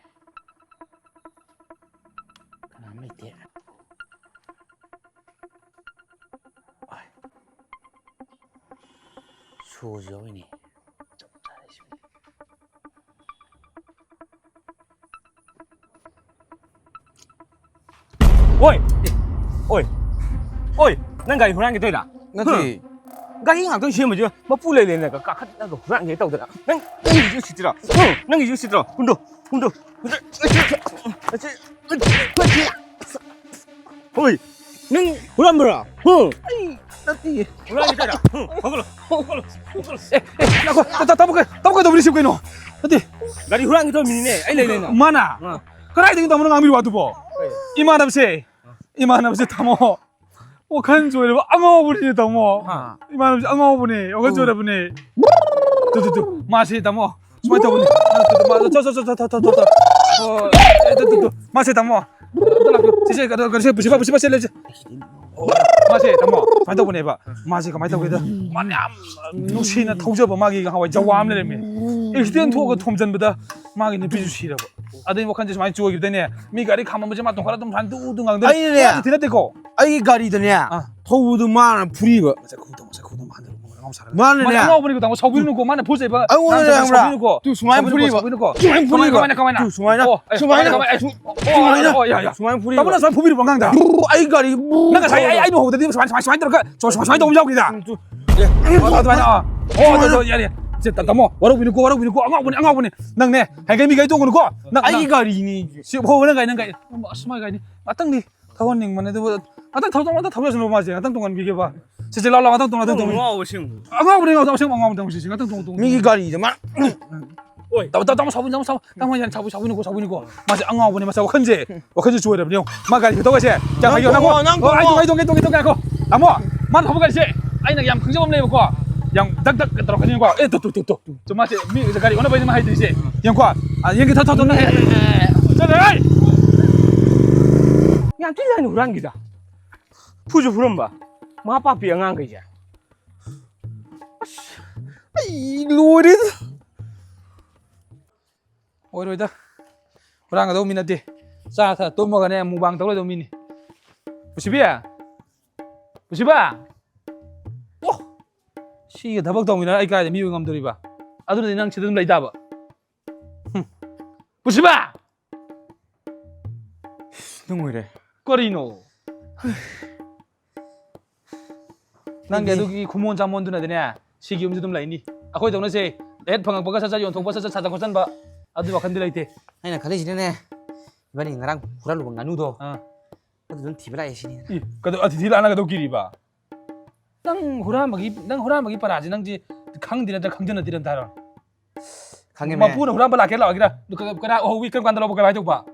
ꯀꯅꯥꯝ ꯂꯩꯇꯦ꯫ ꯁꯣꯁꯨ ꯌꯥꯎꯔꯤꯅꯦ꯫ ꯑꯣꯏ! ꯑꯣꯏ! ꯑꯣꯏ! ꯅꯪ ꯒꯥꯔꯤ ꯍꯨꯔꯥꯟꯒꯦ ꯇꯧꯔꯤꯔꯥ? ꯅꯠꯇꯦ꯫ ꯍꯨꯝ! ꯒꯥꯔꯤ ꯉꯥꯛꯇꯪ ꯁꯦꯝꯕꯁꯤꯗ ꯃꯄꯨ ꯂꯩ ꯂꯩꯅꯒ ꯀꯥꯈꯠꯂꯒ ꯍꯨꯔꯥꯟꯒꯦ ꯇꯧꯗꯅ꯫ ꯅꯪ, ꯅꯪꯒꯤꯁꯨ ꯎꯁꯤꯠꯇ꯭ꯔꯣ? ꯍꯨꯝ! ꯅꯪꯒꯤꯁꯨ ꯎꯁꯤꯠꯇ꯭ꯔꯣ? ꯍꯨꯟꯗꯣ! ꯍꯨꯟꯗꯣ! ꯍꯨꯟꯗꯣ! ꯍꯣꯏ! ꯅꯪ ꯍꯨꯔꯥꯟꯕ꯭ꯔꯥ? ꯍꯨꯝ! ꯑꯩ ꯅꯠꯇꯤꯌꯦ꯫ ꯍꯨꯔꯥꯟꯒꯦ ꯇꯧꯔꯤꯔꯥ? ꯍꯨꯝ! ꯍꯧꯒꯠꯂꯣ! ꯍꯧꯒꯠꯂꯣ! ꯍꯧꯒꯠꯂꯣ! ꯑꯦ, ꯑꯦ, ꯉꯥꯏꯈꯣ, ꯇꯥ-, ꯇꯥ-, ꯇꯥꯃꯣ ꯀꯩ-, ꯇꯥꯃꯣ ꯀꯩꯗꯧꯕꯤꯔꯤꯁꯤꯕꯨ ꯀꯩꯅꯣ? ꯅꯠꯇꯦ꯫ ꯒꯥꯔꯤ ꯍꯨꯔꯥꯟꯒꯦ ꯇꯧꯔꯝꯃꯤꯅꯤꯅꯦ꯫ ꯑꯩ ꯂꯩ ꯂꯩꯅ꯫ ꯃꯥꯅ? ꯑꯥ꯫ ꯀꯗꯥꯏꯗꯒꯤ ꯇꯥꯃꯣꯅ ꯉꯥꯡꯕꯤꯕ ꯑꯗꯨꯕꯣ? ꯀꯩ? ꯏꯃꯥꯟꯅꯕꯁꯦ, ꯏꯃꯥꯟꯅꯕꯁꯦ ꯇꯥꯃꯣ꯫ ꯋꯥꯈꯜ ꯆꯣꯏꯔꯕ ꯑꯉꯥꯎꯕꯅꯤꯅꯦ ꯇꯥꯃꯣ꯫ ꯑꯥ꯫ ꯏꯃꯥꯟꯅꯕꯁꯦ ꯑꯉꯥꯎꯕꯅꯦ, ꯋꯥꯈꯜ ꯎꯝ꯫ ꯆꯣꯏꯔꯕꯅꯦ꯫ ꯇꯨ, ꯇꯨ, ꯇꯨ, ꯃꯥꯁꯦ ꯇꯥꯃꯣ꯫ ꯁꯨꯃꯥꯏꯅ ꯇꯧꯕꯅꯤ꯫ ꯇꯨ, ꯇꯨ, ꯇꯨ, ꯃꯥ-, ꯇꯣ, ꯇꯣ, ꯇꯣ꯫ ꯑꯣ, ꯑꯦ, ꯇꯨ, ꯇꯨ, ꯇꯨ꯫ ꯃꯥꯁꯦ ꯇꯥꯃꯣ꯫ ꯑꯝꯇ ꯂꯥꯛꯄꯤꯌꯨ꯫ ꯁꯤꯁꯦ ꯀꯩꯅꯣ, ꯀꯩꯅꯣꯁꯦ, ꯄꯨꯁꯤꯄꯥ, ꯄꯨꯁꯤꯄꯥ ꯆꯦꯜꯂꯦ, ꯁꯦ꯫ ꯑꯣ, ꯃꯥꯁꯦ ꯇꯥꯃꯣ, ꯁꯨꯃꯥꯏꯅ ꯇꯧꯕꯅꯦꯕ꯫ ꯃꯥꯁꯦ ꯀꯃꯥꯏꯅ ꯇꯧꯒꯦꯗ, ꯃꯥꯅ ꯌꯥꯝ ꯅꯨꯡꯁꯤꯅ ꯊꯧꯖꯕ ꯃꯥꯒꯤ ꯉꯍꯥꯟꯋꯥꯏ ꯖꯋꯥ ꯑꯃ ꯂꯩꯔꯝꯃꯦ꯫ ꯑꯦꯛꯁꯤꯗꯦꯟ ꯊꯣꯛꯑꯒ ꯊꯣꯝꯖꯤꯟꯕꯗ ꯃꯥꯒꯤ ꯅꯨꯄꯤꯁꯨ ꯁꯤꯔꯕ꯫ ꯑꯗꯩ ꯋꯥꯈꯜꯁꯦ ꯁꯨꯃꯥꯏꯅ ꯆꯣꯏꯈꯤꯕꯗꯅꯦ, ꯃꯤ ꯒꯥꯔꯤ ꯈꯥꯝꯃꯝꯕꯁꯦ ꯃꯥ ꯇꯣꯡꯈꯠꯂ ꯑꯗꯨꯝ ꯁꯨꯃꯥꯏꯅ ꯗꯨ ꯗꯨ ꯉꯥꯡꯗꯅ ꯑꯩꯅꯅꯦ, ꯅꯠꯇꯦ ꯅꯠꯇꯦꯀꯣ꯫ ꯑꯩꯒꯤ ꯒꯥꯔꯤꯗꯅꯦ, ꯑꯥ꯫ ꯊꯧꯕꯗꯨ ꯃꯥꯅ ꯐꯨꯔꯤꯕ꯫ ꯃꯁꯛ ꯈꯨꯗꯣ, ꯃꯁꯛ ꯈꯨꯗꯣ ꯃꯥꯟꯗꯕ ꯃꯉꯣꯟꯗ ꯉꯥꯎ ꯁꯥꯔꯒ꯫ ꯃꯥꯅꯅꯦ꯫ ꯃꯥꯅ ꯑꯉꯥꯎꯕꯅꯤꯀꯣ, ꯇꯥꯃꯣ, ꯁꯥꯎꯕꯤꯔꯨꯅꯨꯀꯣ, ꯃꯥꯅ ꯐꯨꯖꯩꯕ꯫ ꯑꯩꯉꯣꯟꯗ ꯉꯥꯡꯗꯕ ꯈꯪꯕ꯭ꯔꯥ? ꯁꯥꯎꯕꯤꯔꯨꯅꯨꯀꯣ꯫ ꯇꯨ ꯁꯨꯃꯥꯏꯅ ꯁꯥꯎꯕꯤꯔꯨꯅꯨꯀꯣ, ꯐꯨꯔꯤꯕ꯫ ꯁꯥꯎꯕꯤꯔꯨꯅꯨꯀꯣ꯫ ꯇꯨ ꯁꯨꯃꯥꯏꯅ꯫ ꯀꯃꯥꯏꯅ, ꯀꯃꯥꯏꯅ, ꯀꯃꯥꯏꯅ? ꯇꯨ ꯁꯨꯃꯥꯏꯅ꯫ ꯑꯣ, ꯑꯦ, ꯁꯨꯃꯥꯏꯅ꯫ ꯀꯃꯥꯏꯅ, ꯀꯃꯥꯏꯅ? ꯑꯦ, ꯁꯨ-, ꯑꯣ, ꯁꯨꯃꯥꯏꯅ꯫ ꯑꯣ, ꯌꯥ, ꯌꯥ꯫ ꯁꯨꯃꯥꯏꯅ ꯐꯨꯔꯤꯕ꯫ ꯇꯥꯃꯣ, ꯅꯪ ꯁꯨꯃꯥꯏꯅ ꯐꯨꯕꯤꯔꯤꯕ ꯑꯉꯥꯡꯗ? ꯑꯩ ꯒꯥꯔꯤ ꯅꯪ ꯉꯁꯥꯏ ꯑꯩ, ꯑꯩꯅ ꯍꯧꯕꯗꯗꯤ ꯁꯨꯃꯥꯏꯅ, ꯁꯨꯃꯥꯏꯅ, ꯁꯨꯃꯥꯏꯅ ꯇꯧꯔꯒ, ꯁꯨꯃꯥꯏꯅ, ꯁꯨꯃꯥꯏꯅ ꯇꯧꯕ ꯌꯥꯎꯈꯤꯗ? Two, two. ꯑꯦ, ꯑꯗꯨꯃꯥꯏꯅ, ꯑꯥ꯫ ꯑꯣ, ꯑꯗꯨ, ꯑꯗꯨ, ꯌꯥꯔꯦ꯫ ꯁꯦ, ꯇꯥ-, ꯇꯥꯃꯣ, ꯋꯥꯔꯧꯕꯤꯅꯨꯀꯣ, ꯋꯥꯔꯧꯕꯤꯅꯨꯀꯣ, ꯑꯉꯥꯎꯕꯅꯦ, ꯑꯉꯥꯎꯕꯅꯦ꯫ ꯅꯪꯅꯦ, ꯍꯌꯦꯡꯒꯩ ꯃꯤ ꯒꯥꯔꯤ ꯇꯣꯡꯒꯅꯨꯀꯣ꯫ ꯅꯪ, ꯑꯩꯒꯤ ꯅꯪ ꯒꯥꯔꯤꯅꯤ꯫ ꯁꯤ, ꯍꯣ, ꯅꯪ ꯒꯥꯔꯤ, ꯅꯪ ꯒꯥꯔꯤ꯫ ꯑꯁ, ꯃꯥꯏ ꯒꯥꯔꯤꯅꯤ꯫ ꯉꯥꯛꯇꯪꯗꯤ ꯊꯧꯍꯟꯅꯤꯡꯕꯅꯦ, ꯑꯗꯨꯕꯨ ꯉꯥꯛꯇꯪ ꯊꯧ-, ꯉꯥꯛꯇꯪ ꯊꯧꯖꯁꯅꯨ ꯃꯥꯁꯦ, ꯉꯥꯛꯇꯪ ꯇꯣꯡꯍꯟꯕꯤꯒꯦꯕ꯫ ꯁꯦ, ꯁꯦ, ꯂꯥꯎ, ꯂꯥꯎ, ꯉꯥꯛꯇꯪ ꯇꯣꯡ-, ꯉꯥꯛꯇꯪ ꯇꯣꯡ-꯫ ꯑꯉꯥꯎꯕ ꯑꯁꯦꯡꯕ꯫ ꯑꯉꯥꯎꯕꯅꯦ, ꯑꯉꯥꯎꯕ ꯑꯁꯦꯡꯕ, ꯑꯉꯥꯎꯕꯅꯦ, ꯇꯧꯁꯤ, ꯉꯥꯛꯇꯪ ꯇꯣꯡ, ꯇꯣꯡ, ꯇꯣꯡ꯫ ꯃꯤꯒꯤ ꯒꯥꯔꯤꯗ ꯃꯥ ꯑꯣꯏ꯫ ꯇꯥꯃꯣ, ꯇꯥꯃꯣ, ꯁꯥꯎꯕꯤꯅꯨ, ꯇꯥꯃꯣ, ꯁꯥꯎ-, ꯇꯥꯃꯣ, ꯌꯥꯅꯤ, ꯁꯥꯎꯕꯤ-, ꯁꯥꯎꯕꯤꯅꯨꯀꯣ, ꯁꯥꯎꯕꯤꯅꯨꯀꯣ꯫ ꯃꯥꯁꯦ ꯑꯉꯥꯎꯕꯅꯦ, ꯃꯥꯁꯦ ꯋꯥꯈꯜꯁꯦ, ꯋꯥꯈꯜꯁꯦ ꯆꯣꯏꯔꯕꯅꯦ, ꯌꯦꯡꯉꯣ꯫ ꯃꯥ ꯒꯥꯔꯤ ꯈꯨꯊꯧꯒꯁꯦ, ꯀꯌꯥ ꯅꯪ ꯍꯩꯒꯦ, ꯅꯪ ꯇꯣꯡꯉꯣ, ꯀꯣ? ꯅꯪ ꯑꯣ, ꯑꯩ ꯇꯣꯡꯉꯣ꯫ ꯇꯣꯡꯉꯦ, ꯇꯣꯡꯉꯦ, ꯇꯣꯡꯉꯦ, ꯀꯣ꯫ ꯇꯥꯃꯣ, ꯃꯥꯅ ꯊꯧꯕ ꯒꯥꯔꯤꯁꯦ, ꯑꯩꯅ ꯌꯥꯝ ꯈꯪꯖꯕ ꯑꯃ ꯂꯩꯕꯀꯣ, ꯌꯥꯝ ꯗꯛ ꯗꯛ ꯇꯧꯔꯛꯀꯅꯤꯀꯣ꯫ ꯑꯦ, ꯇꯨ, ꯇꯨ, ꯇꯨ, ꯇꯨ꯫ ꯆꯨꯝ, ꯃꯥꯁꯦ ꯃꯤ ꯒꯥꯔꯤ ꯑꯣꯟꯅꯕꯩꯅꯦ ꯃꯥ ꯍꯩꯇ꯭ꯔꯤꯁꯦ꯫ ꯌꯦꯡꯉꯨꯀꯣ꯫ ꯑ, ꯌꯦꯡꯒꯦ, ꯊꯧ, ꯊꯧ, ꯊꯧ, ꯅꯪ ꯍꯦ-, ꯆꯠꯂꯣ, ꯍꯦ! ꯌꯥꯝ ꯊꯤ ꯂꯥꯏꯅ ꯍꯨꯔꯥꯟꯈꯤꯗ꯫ ꯐꯨꯁꯨ ꯐꯨꯔꯝꯕ꯫ ꯃꯃꯥ ꯄꯥꯛꯄꯤ ꯑꯉꯥꯡꯈꯩꯁꯦ꯫ ꯑꯁ, ꯑꯩ ꯂꯣꯏꯔꯦꯗ꯫ ꯑꯣꯏꯔꯣꯏꯗ꯫ ꯍꯨꯔꯥꯟꯒꯗꯧꯕ ꯃꯤ ꯅꯠꯇꯦ꯫ ꯆꯥ ꯊꯛ ꯇꯨꯝꯃꯒꯅꯦ, ꯃꯨꯛꯕꯥꯡ ꯇꯧ ꯂꯩꯗꯧꯕ ꯃꯤꯅꯤ꯫ ꯄꯨꯁꯤꯕꯤ? ꯄꯨꯁꯤꯕ? ꯑꯣ! ꯁꯤꯒ ꯊꯕꯛ ꯇꯧꯃꯤꯟꯅꯔ ꯑꯩ ꯀꯥꯏꯗ ꯃꯤ ꯑꯣꯏ ꯉꯝꯗꯣꯔꯤꯕ? ꯑꯗꯨꯅꯗꯤ ꯅꯪ ꯁꯤꯗ ꯑꯗꯨꯝ ꯂꯩ ꯇꯥꯕ꯫ ꯍꯨꯝ꯫ ꯄꯨꯁꯤꯕ! ꯅꯨꯡ ꯑꯣꯏꯔꯦ꯫ ꯀꯔꯤꯅꯣ? ꯅꯪꯒꯤ ꯑꯩꯗꯤ ꯑꯗꯨꯒꯤ ꯈꯨꯃꯣꯟ ꯆꯥꯃꯣꯟꯗꯨꯅꯗꯤꯅꯦ, ꯁꯤꯒꯤ ꯌꯨꯝꯁꯤ ꯑꯗꯨꯝ ꯂꯩꯅꯤ꯫ ꯑꯩꯈꯣꯏꯗꯧꯅ ꯁꯦ, ꯍꯦꯛ ꯐꯪꯉꯛꯄꯒ ꯁꯠ ꯁꯠ ꯌꯣꯟꯊꯣꯛꯄ, ꯁꯠ ꯁꯠ ꯁꯥꯖꯟ ꯈꯣꯠꯆꯟꯕ, ꯑꯗꯨꯒꯤ ꯋꯥꯈꯜꯗꯤ ꯂꯩꯇꯦ꯫ ꯑꯩꯅ ꯈꯜꯂꯤꯁꯤꯅꯅꯦ, ꯏꯕꯥꯅꯤ ꯉꯔꯥꯡ ꯍꯨꯔꯥꯜꯂꯨꯕ ꯉꯥꯅꯨꯗꯣ, ꯑꯥ꯫ ꯑꯗꯨ ꯑꯗꯨꯝ ꯊꯤꯕ ꯂꯥꯛꯑꯦ ꯁꯤꯅꯤ꯫ ꯏ, ꯀꯩꯗꯧ-, ꯑꯇꯤꯊꯤ ꯂꯥꯛꯅꯒꯗꯧ ꯀꯤꯔꯤꯕ? ꯅꯪ ꯍꯨꯔꯥꯟꯕꯒꯤ, ꯅꯪ ꯍꯨꯔꯥꯟꯕꯒꯤ ꯄꯔꯥꯁꯦ ꯅꯪꯁꯦ ꯈꯪꯗꯤ ꯅꯠꯇ꯭ꯔ ꯈꯪꯖꯟꯅꯗꯤ ꯅꯠꯇ꯭ꯔꯣ? ꯈꯪꯉꯦꯃꯦ꯫ ꯃꯄꯨꯅ ꯍꯨꯔꯥꯟꯕ ꯂꯥꯛꯀꯦ ꯂꯥꯛꯑꯣ ꯍꯥꯏꯒꯦꯔꯥ? ꯑꯗꯨ ꯀ-, ꯀꯅꯥ ꯎꯍꯧꯏ? ꯀꯔꯝ ꯀꯥꯟꯗ ꯂꯧꯕ? ꯀꯃꯥꯏꯅ ꯇꯧꯕ?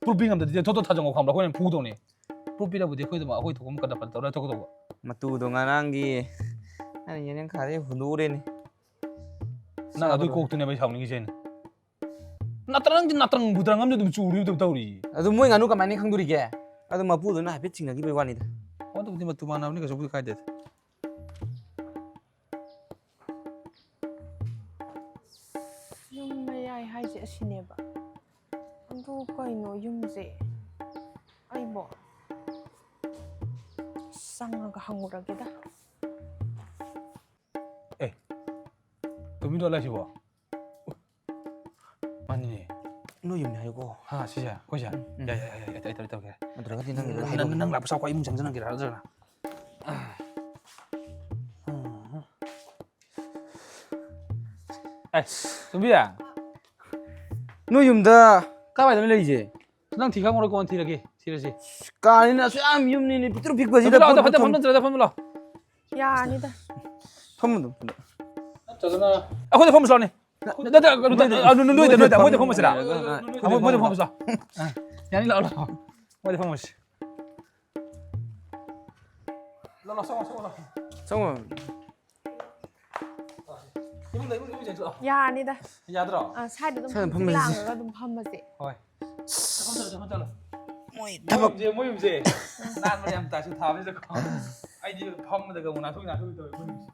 ꯄ꯭ꯔꯨꯞ ꯄꯤ ꯉꯝꯗ꯭ꯔꯗꯤ ꯊꯣꯠ ꯊꯣꯠ ꯊꯥꯖꯪꯉꯣ ꯈꯪꯕ꯭ꯔꯥ? ꯑꯩꯈꯣꯏꯅ ꯐꯨꯗꯧꯅꯦ꯫ ꯄ꯭ꯔꯨꯞ ꯄꯤꯔꯕꯨꯗꯤ ꯑꯩꯈꯣꯏ ꯑꯗꯨꯝ, ꯑꯩꯈꯣꯏ ꯊꯣꯛꯄ ꯑꯃ ꯀꯟꯅ ꯐꯅ ꯇꯧꯔ ꯊꯣꯛꯀꯗꯧꯕ꯫ ꯃꯇꯨꯗꯣ ꯉꯔꯥꯡꯒꯤ ꯑꯩꯅ ꯌꯦꯅꯤꯡ ꯈꯥꯔꯦ ꯍꯨꯟꯗꯣꯛꯎꯔꯦꯅꯦ꯫ ꯅꯪ ꯑꯗꯨꯏ ꯆꯥꯕꯗꯣ꯫ ꯀꯣꯛꯇꯨꯅꯦꯕ ꯑꯩ ꯁꯥꯎꯅꯤꯡꯉꯤꯁꯦ ꯑꯩꯅ꯫ ꯅꯠꯇ꯭ꯔ ꯅꯪꯗꯤ ꯅꯠꯇ꯭ꯔꯪ ꯕꯨꯇ꯭ꯔꯪ ꯑꯃꯗꯤ ꯑꯗꯨꯝ ꯆꯨꯔꯤꯕꯗꯧ ꯇꯧꯔꯤ꯫ ꯑꯗꯨ ꯃꯣꯏ ꯉꯥꯅꯨ ꯀꯃꯥꯏꯅ ꯈꯪꯗꯣꯔꯤꯒꯦ? ꯑꯗꯨ ꯃꯄꯨꯗꯨꯅ ꯍꯥꯏꯐꯦꯠ ꯆꯤꯡꯅꯈꯤꯕꯩ ꯋꯥꯅꯤꯗ꯫ ꯑꯗꯨ ꯑꯗꯨꯗꯤ ꯃꯇꯨ ꯃꯥꯟꯅꯕꯅꯤ, ꯀꯩꯁꯨꯕꯨꯗꯤ ꯀꯥꯏꯗꯦ꯫ ꯌꯨꯝ ꯃꯌꯥꯏ ꯍꯥꯏꯁꯦ ꯑꯁꯤꯅꯦꯕ꯫ ꯑꯗꯨ ꯀꯩꯅꯣ ꯌꯨꯝꯁꯦ? ꯑꯩꯕꯣ ꯆꯪꯉꯒ ꯍꯪꯉꯨꯔꯒꯦꯗ꯫ ꯑꯦ, ꯇꯨꯃꯤꯟ ꯂꯣꯜꯂꯦ ꯁꯤꯕꯣ꯫ ꯃꯥꯅꯤꯅꯦ꯫ ꯅꯣꯏ ꯌꯨꯝꯅꯤ ꯍꯥꯏꯌꯨꯀꯣ꯫ ꯍꯥ, ꯁꯤꯁꯦ? ꯑꯩꯈꯣꯏꯁꯦ? ꯎꯝ, ꯎꯝ꯫ ꯌꯥꯏ, ꯌꯥꯏ, ꯌꯥꯏ, ꯌꯥꯏ, ꯑꯩ ꯇꯧꯔꯒꯦ, ꯇꯧꯔꯒꯦ꯫ ꯅꯠꯇ꯭ꯔꯒꯗꯤ ꯅꯪꯒꯤꯗ ꯅꯪ, ꯍꯥꯏꯗꯣꯛꯀꯦ꯫ ꯅꯪ ꯂꯥꯛꯄ ꯁꯥꯎꯀꯣ, ꯑꯩ ꯏꯃꯨꯡ ꯆꯪꯖꯔꯒꯦ, ꯆꯪꯖꯔꯒꯦ꯫ ꯑꯦ, ꯇꯣꯝꯕꯤ꯫ ꯅꯣꯏ ꯌꯨꯝꯗ ꯀꯥꯏꯋꯥꯏꯗꯅꯣ ꯂꯩꯔꯤꯁꯦ? ꯅꯪ ꯊꯤ ꯈꯪꯉꯔꯣꯏ, ꯀꯣꯟꯅ ꯊꯤꯔꯒꯦ, ꯊꯤꯔꯁꯤ꯫ ꯀꯥꯅꯤꯅ ꯑꯁꯨꯛ ꯌꯥꯝ ꯌꯨꯝꯅꯤꯅꯦ, ꯄꯤꯛꯇ꯭ꯔꯨ ꯄꯤꯛꯄꯁꯤꯗ ꯐꯝꯖꯤꯜꯂꯣ, ꯐꯝ-, ꯐꯝꯖꯤꯜꯂꯣ, ꯐꯝꯖꯤꯜꯂꯣ꯫ ꯌꯥꯅꯤꯗ꯫ ꯐꯝꯃꯨ ꯑꯗꯨꯝ, ꯐꯝꯃꯨ꯫ ꯅꯠꯇ꯭ꯔꯒꯅ ꯑꯩꯈꯣꯏꯗ ꯐꯝꯃꯁꯤ ꯂꯥꯎꯅꯦ꯫ ꯅꯠꯇꯦ, ꯅꯠꯇꯦ, ꯅꯣꯏꯗ, ꯅꯣꯏꯗ, ꯅꯣꯏꯗ, ꯅꯣꯏꯗ, ꯃꯣꯏꯗ ꯐꯝꯃꯁꯤꯔꯥ? ꯑ, ꯑ, ꯑ, ꯃꯣꯏꯗ ꯐꯝꯃꯁꯤ꯫ ꯑ, ꯌꯥꯅꯤ, ꯂꯥꯛꯑꯣ, ꯂꯥꯛꯑꯣ꯫ ꯃꯣꯏꯗ ꯐꯝꯃꯁꯤ꯫ ꯂꯥꯛꯑꯣ, ꯂꯥꯛꯑꯣ, ꯆꯪꯉꯣ, ꯆꯪꯉꯣ, ꯂꯥꯛꯑꯣ꯫ ꯆꯪꯉꯣ꯫ ꯏꯃꯨꯡꯗ, ꯏꯃꯨꯡꯗ, ꯏꯃꯨꯡꯗ ꯆꯪꯉꯣ꯫ ꯌꯥꯔꯅꯤꯗ꯫ ꯌꯥꯗ꯭ꯔꯣ? ꯑ, ꯁ꯭ꯋꯥꯏꯗ ꯑꯗꯨꯝ ꯁ꯭ꯋꯥꯏꯗ ꯍꯪꯆꯤꯠ ꯐꯝꯃꯁꯤ꯫ ꯂꯥꯡꯉꯒ ꯑꯗꯨꯝ ꯐꯝꯃꯁꯦ꯫ ꯍꯣꯏ꯫ ꯆꯠꯂꯣ, ꯆꯠꯂꯣ, ꯆꯠꯂꯣ, ꯆꯠꯂꯣ꯫ ꯃꯣꯏ ꯃꯣꯏ ꯊꯕꯛ ꯌꯨꯝꯁꯦ, ꯃꯣꯏ ꯌꯨꯝꯁꯦ ꯅꯥꯟꯕꯅꯦ ꯌꯥꯝ, ꯇꯥꯏꯁꯁꯨ ꯊꯥꯕꯁꯤꯗꯀꯣ꯫ ꯑꯩꯗꯤ ꯐꯝꯕꯗꯒ ꯑꯃꯨꯛ ꯅꯥꯟꯊꯣꯛ ꯅꯥꯟꯊꯣꯛ ꯇꯧꯋꯦ ꯃꯣꯏ ꯌꯨꯝꯁꯦ꯫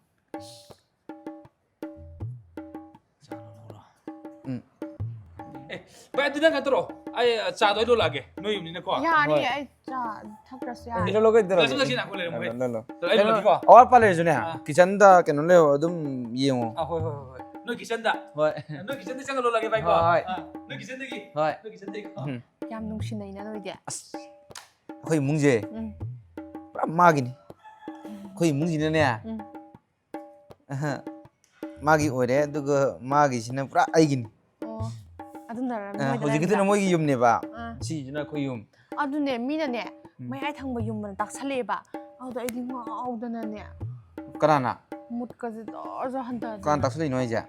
ꯎꯝ꯫ ꯑꯦ, ꯚꯥꯏ, ꯑꯗꯨ ꯅꯪ ꯀꯩꯅꯣ ꯇꯧꯔꯣ꯫ ꯑꯩ, ꯑ, ꯆꯥꯗꯣ ꯑꯩ ꯂꯣꯜꯂꯛꯑꯒꯦ, ꯅꯣꯏ ꯌꯨꯝꯅꯤꯅꯀꯣ꯫ ꯌꯥꯅꯤ, ꯍꯣꯏ꯫ ꯑꯩ ꯆꯥ ꯊꯛꯇ꯭ꯔꯁꯨ ꯌꯥꯅꯤ꯫ ꯀꯩꯅꯣ ꯂꯧꯒꯦ ꯇꯧꯔꯒꯦ꯫ ꯂꯥꯛꯁꯤꯜꯂꯣ, ꯁꯤ ꯅꯥꯀꯣꯡ ꯂꯩꯔꯝꯃꯣꯏ꯫ ꯂꯣꯜꯂꯣ, ꯂꯣꯜꯂꯣ꯫ ꯇꯧꯔꯣ, ꯑꯩ ꯀꯩꯅꯣ, ꯂꯣꯜꯂꯛꯀꯦꯀꯣ꯫ ꯑꯋꯥꯠ ꯑꯄꯥ ꯂꯩꯔꯁꯨꯅꯦ, ꯑꯥ꯫ ꯀꯤꯠꯆꯟꯗ ꯀꯩꯅꯣ ꯂꯩꯌꯣ, ꯑꯗꯨꯝ ꯌꯦꯡꯉꯣ꯫ ꯑꯥ, ꯍꯣꯏ, ꯍꯣꯏ, ꯍꯣꯏ, ꯍꯣꯏ꯫ ꯅꯣꯏ ꯀꯤꯠꯆꯟꯗ? ꯍꯣꯏ꯫ ꯅꯣꯏ ꯀꯤꯠꯆꯟꯗ ꯆꯪꯉ ꯂꯣꯜꯂꯛꯑꯒꯦ, ꯚꯥꯏꯀꯣ? ꯍꯣꯏ, ꯍꯣꯏ꯫ ꯑꯥ, ꯅꯣꯏ ꯀꯤꯠꯆꯟꯗꯒꯤ? ꯍꯣꯏ꯫ ꯅꯣꯏ ꯀꯤꯠꯆꯟꯗꯒꯤ? ꯎꯝ꯫ ꯌꯥꯝ ꯅꯨꯡꯁꯤꯅꯩꯅ ꯅꯣꯏꯗꯤ꯫ ꯑꯁ, ꯑꯩꯈꯣꯏ ꯏꯃꯨꯡꯁꯦ ꯎꯝ꯫ ꯄꯨꯔꯥ ꯃꯥꯒꯤꯅꯤ꯫ ꯎꯝ꯫ ꯑꯩꯈꯣꯏ ꯏꯃꯨꯡꯁꯤꯅꯅꯦ, ꯎꯝ꯫ ꯑꯍ, ꯃꯥꯒꯤ ꯑꯣꯏꯔꯦ, ꯑꯗꯨꯒ ꯃꯥꯒꯤꯁꯤꯅ ꯄꯨꯔꯥ ꯑꯩꯒꯤꯅꯤ꯫ ꯑꯣ, ꯑꯗꯨꯅꯔ ꯑ, ꯅꯣꯏꯗ ꯍꯧꯖꯤꯛꯀꯤꯗꯨꯅ ꯂꯩꯕꯗ? ꯃꯣꯏꯒꯤ ꯌꯨꯝꯅꯦꯕ꯫ ꯑꯥ꯫ ꯁꯤꯁꯤꯅ ꯑꯩꯈꯣꯏ ꯌꯨꯝ꯫ ꯑꯗꯨꯅꯦ, ꯃꯤꯅꯅꯦ, ꯎꯝ꯫ ꯃꯌꯥꯏ ꯊꯪꯕ ꯌꯨꯝ ꯑꯅ ꯇꯥꯛꯁꯜꯂꯛꯑꯦꯕ꯫ ꯑꯗꯨꯗ ꯑꯩꯗꯤ ꯉꯥꯎꯗꯅꯅꯦ꯫ ꯀꯅꯥꯅ? ꯃꯨꯠꯀꯁꯦ ꯖꯣꯔ ꯖꯣꯔ ꯍꯟꯊꯗꯅ꯫ ꯀꯅꯥꯅ ꯇꯥꯛꯁꯜꯂꯛꯏꯅꯣ ꯍꯥꯏꯁꯦ?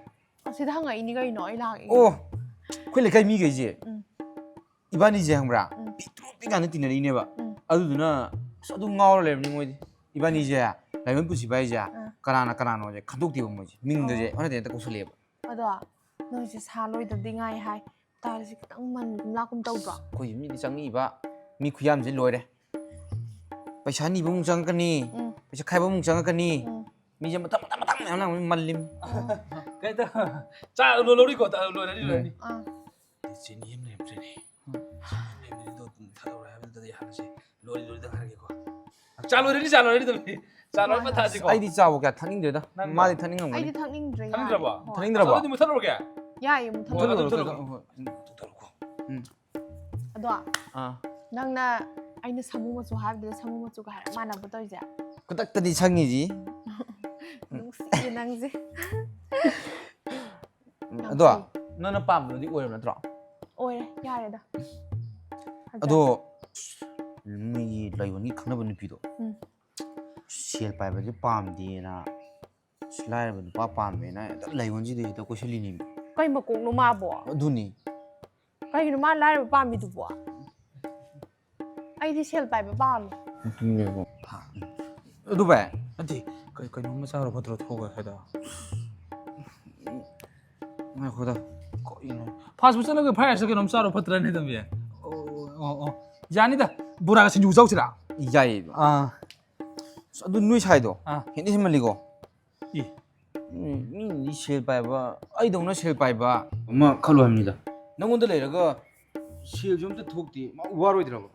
ꯑꯁꯤꯗ ꯍꯪꯉꯛꯏꯅꯤ ꯀꯩꯅꯣ, ꯑꯩ ꯂꯥꯛꯏꯅꯤ꯫ ꯑꯣ, ꯑꯩꯈꯣꯏ ꯂꯩꯀꯥꯏ ꯃꯤꯈꯩꯁꯦ꯫ ꯎꯝ꯫ ꯏꯕꯥꯅꯤꯁꯦ ꯈꯪꯕ꯭ꯔꯥ? ꯎꯝ꯫ ꯄꯤꯛꯇ꯭ꯔꯨ ꯄꯤꯛꯀꯥꯟꯗ ꯇꯤꯟꯅꯔꯛꯏꯅꯦꯕ꯫ ꯎꯝ꯫ ꯑꯗꯨꯗꯨꯅ ꯑꯁ ꯑꯗꯨꯝ ꯉꯥꯎꯔ ꯂꯩꯔꯕꯅꯤ ꯃꯣꯏꯗꯤ꯫ ꯏꯕꯥꯅꯤꯁꯦ ꯂꯥꯏꯑꯣꯟ ꯄꯨꯟꯁꯤꯕ ꯍꯥꯏꯁꯦ ꯑꯥ꯫ ꯀꯅꯥꯅ ꯀꯅꯥꯅꯣꯁꯦ ꯈꯟꯗꯣꯛꯇꯦꯕ ꯃꯣꯏꯁꯦ꯫ ꯃꯤꯡꯗꯁꯦ ꯑꯣ꯫ ꯍꯣꯠꯅꯗꯦ ꯍꯦꯛꯇ ꯀꯧꯁꯜꯂꯛꯑꯦꯕ꯫ ꯑꯗꯣ ꯅꯣꯏꯁꯦ ꯁꯥ ꯂꯣꯏꯗꯕꯗꯤ ꯉꯥꯏ ꯍꯥꯏ꯫ ꯇꯥꯏꯜꯁꯦ ꯈꯤꯇꯪ ꯃꯟꯒꯨꯝ ꯂꯥꯛꯀꯨꯝ ꯇꯧꯗ꯭ꯔꯣ? ꯑꯩꯈꯣꯏ ꯌꯨꯝꯁꯤꯗꯤ ꯆꯪꯉꯛꯏꯕ ꯃꯤ ꯈꯨꯌꯥꯝꯁꯦ ꯂꯣꯏꯔꯦ꯫ ꯄꯩꯁꯥ ꯅꯤꯕ ꯑꯃꯨꯛ ꯆꯪꯉꯛꯀꯅꯤ, ꯎꯝ꯫ ꯄꯩꯁꯥ ꯈꯥꯏꯕ ꯑꯃꯨꯛ ꯆꯪꯉꯛꯀꯅꯤ꯫ ꯎꯝ꯫ ꯃꯤꯁꯦ ꯃꯊꯪ ꯃꯊꯪ ꯃꯊꯪ ꯃꯌꯥꯝ ꯂꯥꯛꯄꯅꯤ, ꯃꯜꯂꯤꯝ꯫ ꯀꯩꯗ? ꯆꯥ ꯂꯣ-, ꯂꯧꯔꯤꯀꯣ, ꯇ-, ꯂꯣꯏꯔꯅꯤ, ꯎꯝ꯫ ꯂꯣꯏꯔꯅꯤ꯫ ꯑꯥ꯫ ꯆꯤꯅꯤ ꯑꯃ ꯂꯩꯔꯝꯗ꯭ꯔꯦꯅꯦ꯫ ꯎꯝ꯫ ꯆꯤꯅꯤ ꯑꯃ ꯂꯩꯔꯝꯗ꯭ꯔꯦ, ꯑꯗꯣ ꯊꯛꯑꯔꯣꯏ ꯍꯥꯏꯕꯗꯨꯗꯗꯤ ꯍꯥꯟꯅꯁꯦ ꯂꯣꯏꯔꯤ, ꯂꯣꯏꯔꯤꯗꯪ ꯍꯥꯏꯔꯒꯦꯀꯣ꯫ ꯆꯥ ꯂꯣꯏꯔꯅꯤ, ꯆꯥ ꯂꯣꯏꯔꯅꯤ, ꯇꯧꯕꯤ꯫ ꯆꯥ ꯂꯣꯏꯔ ꯐꯠ ꯊꯛꯑꯁꯤꯀꯣ꯫ ꯑꯩꯗꯤ ꯆꯥꯕꯨ ꯀꯌꯥ ꯊꯛꯅꯤꯡꯗ꯭ꯔꯦꯗ꯫ ꯅꯪꯔꯣ? ꯃꯥꯗꯤ ꯊꯛꯅꯤꯡꯉꯝꯒꯅꯤ꯫ ꯑꯩꯗꯤ ꯊꯛꯅꯤꯡꯗ꯭ꯔꯦ, ꯌꯥꯏ꯫ ꯊꯛꯅꯤꯡꯗ꯭꯭ꯔꯕꯣ? ꯍꯣꯏ꯫ ꯊꯛꯅꯤꯡꯗ꯭ꯔꯕꯣ? ꯑꯗꯨꯗꯤ ꯃꯨꯊꯠꯂꯨꯔꯒꯦ? ꯌꯥꯏꯌꯦ, ꯃꯨꯊꯠꯂꯣ꯫ ꯃꯨꯊꯠꯂꯨꯔꯣ, ꯃꯨꯊꯠꯂꯨꯔꯣ꯫ ꯃꯨꯊꯠꯂꯨꯔꯣ꯫ ꯎꯝ꯫ ꯑꯗꯣ ꯑꯥ꯫ ꯅꯪꯅ ꯑꯩꯅ ꯁꯥꯃꯨ ꯃꯆꯨ ꯍꯥꯏꯕꯗꯨꯗ ꯁꯥꯃꯨ ꯃꯆꯨꯒ ꯍꯥꯏꯔꯞ ꯃꯥꯟꯅꯕ ꯇꯧꯔꯤꯁꯦ꯫ ꯈꯨꯗꯛꯇꯗꯤ ꯁꯪꯉꯤꯁꯤ꯫ ꯅꯨꯡꯁꯤꯌꯦ ꯅꯪꯁꯦ꯫ ꯎꯝ, ꯌꯥꯝ ꯑꯗꯣ ꯐꯩ꯫ ꯅꯪꯅ ꯄꯥꯝꯕꯗꯨꯗꯤ ꯑꯣꯏꯔꯕ ꯅꯠꯇ꯭ꯔꯣ? ꯑꯣꯏꯔꯦ, ꯌꯥꯔꯦꯗ꯫ ꯐꯖꯔꯦ꯫ ꯑꯗꯣ ꯃꯣꯏꯒꯤ ꯂꯩꯕꯅꯤ ꯈꯪꯅꯕ ꯅꯨꯄꯤꯗꯣ꯫ ꯎꯝ꯫ ꯁꯦꯜ ꯄꯥꯏꯕꯁꯦ ꯄꯥꯝꯗꯦꯅ, ꯑꯁ, ꯂꯥꯏꯔꯕ ꯅꯨꯄꯥ ꯄꯥꯝꯃꯦꯅ ꯍꯦꯛꯇ ꯂꯩꯌꯣꯟꯁꯤꯗ ꯍꯦꯛꯇ ꯀꯣꯏꯁꯤꯜꯂꯤꯅꯦꯃꯤ꯫ ꯀꯩ ꯃꯀꯣꯛꯅꯣ ꯃꯥꯕꯣ? ꯑꯗꯨꯅꯤ꯫ ꯀꯩꯒꯤꯅꯣ ꯃꯥ ꯂꯥꯏꯔꯕ ꯄꯥꯝꯃꯤꯗꯨꯕꯣ? ꯑꯩꯗꯤ ꯁꯦꯜ ꯄꯥꯏꯕ ꯄꯥꯝꯃꯦ꯫ ꯑꯗꯨꯅꯦꯕ꯫ ꯑꯗꯨ ꯚꯥꯏ, ꯅꯠꯇꯦ, ꯀꯩ-, ꯀꯩꯅꯣꯝꯃ ꯆꯥꯔꯨ ꯐꯠꯇ꯭ꯔꯣ ꯊꯣꯛꯑꯒ ꯁ꯭ꯋꯥꯏꯗ? ꯉꯥꯏꯈꯣꯗ꯫ ꯀꯩꯅꯣ? Fast food ꯆꯠꯂꯒ fried rice ꯀꯩꯅꯣꯝ ꯆꯥꯔꯨ ꯐꯠꯇ꯭ꯔꯅꯦ, ꯇꯝꯕꯤ? ꯑꯣ, ꯑꯣ, ꯑꯣ꯫ ꯌꯥꯅꯤꯗ, ꯕꯣꯔꯥꯒ ꯁꯤꯡꯖꯨ ꯆꯧꯁꯤꯔꯥ? ꯌꯥꯏꯌꯦ꯫ ꯑꯥ꯫ ꯑꯁ, ꯑꯗꯨ ꯅꯣꯏ ꯁꯥꯏꯗꯣ ꯑꯥ꯫ ꯍꯦꯟꯗꯤ ꯍꯦꯟꯃꯜꯂꯤꯀꯣ꯫ ꯏ꯫ ꯃꯤ, ꯃꯤꯗꯤ ꯁꯦꯜ ꯄꯥꯏꯕ, ꯑꯩꯗꯧꯅ ꯁꯦꯜ ꯄꯥꯏꯕ ꯑꯃ ꯈꯜꯂꯣ ꯍꯥꯏꯕꯅꯤꯗ꯫ ꯅꯪꯉꯣꯟꯗ ꯂꯩꯔꯒ ꯁꯦꯜꯁꯨ ꯑꯝꯇ ꯊꯣꯛꯇꯦ, ꯃꯥ ꯋꯥꯔꯣꯏꯗ꯭ꯔꯕ?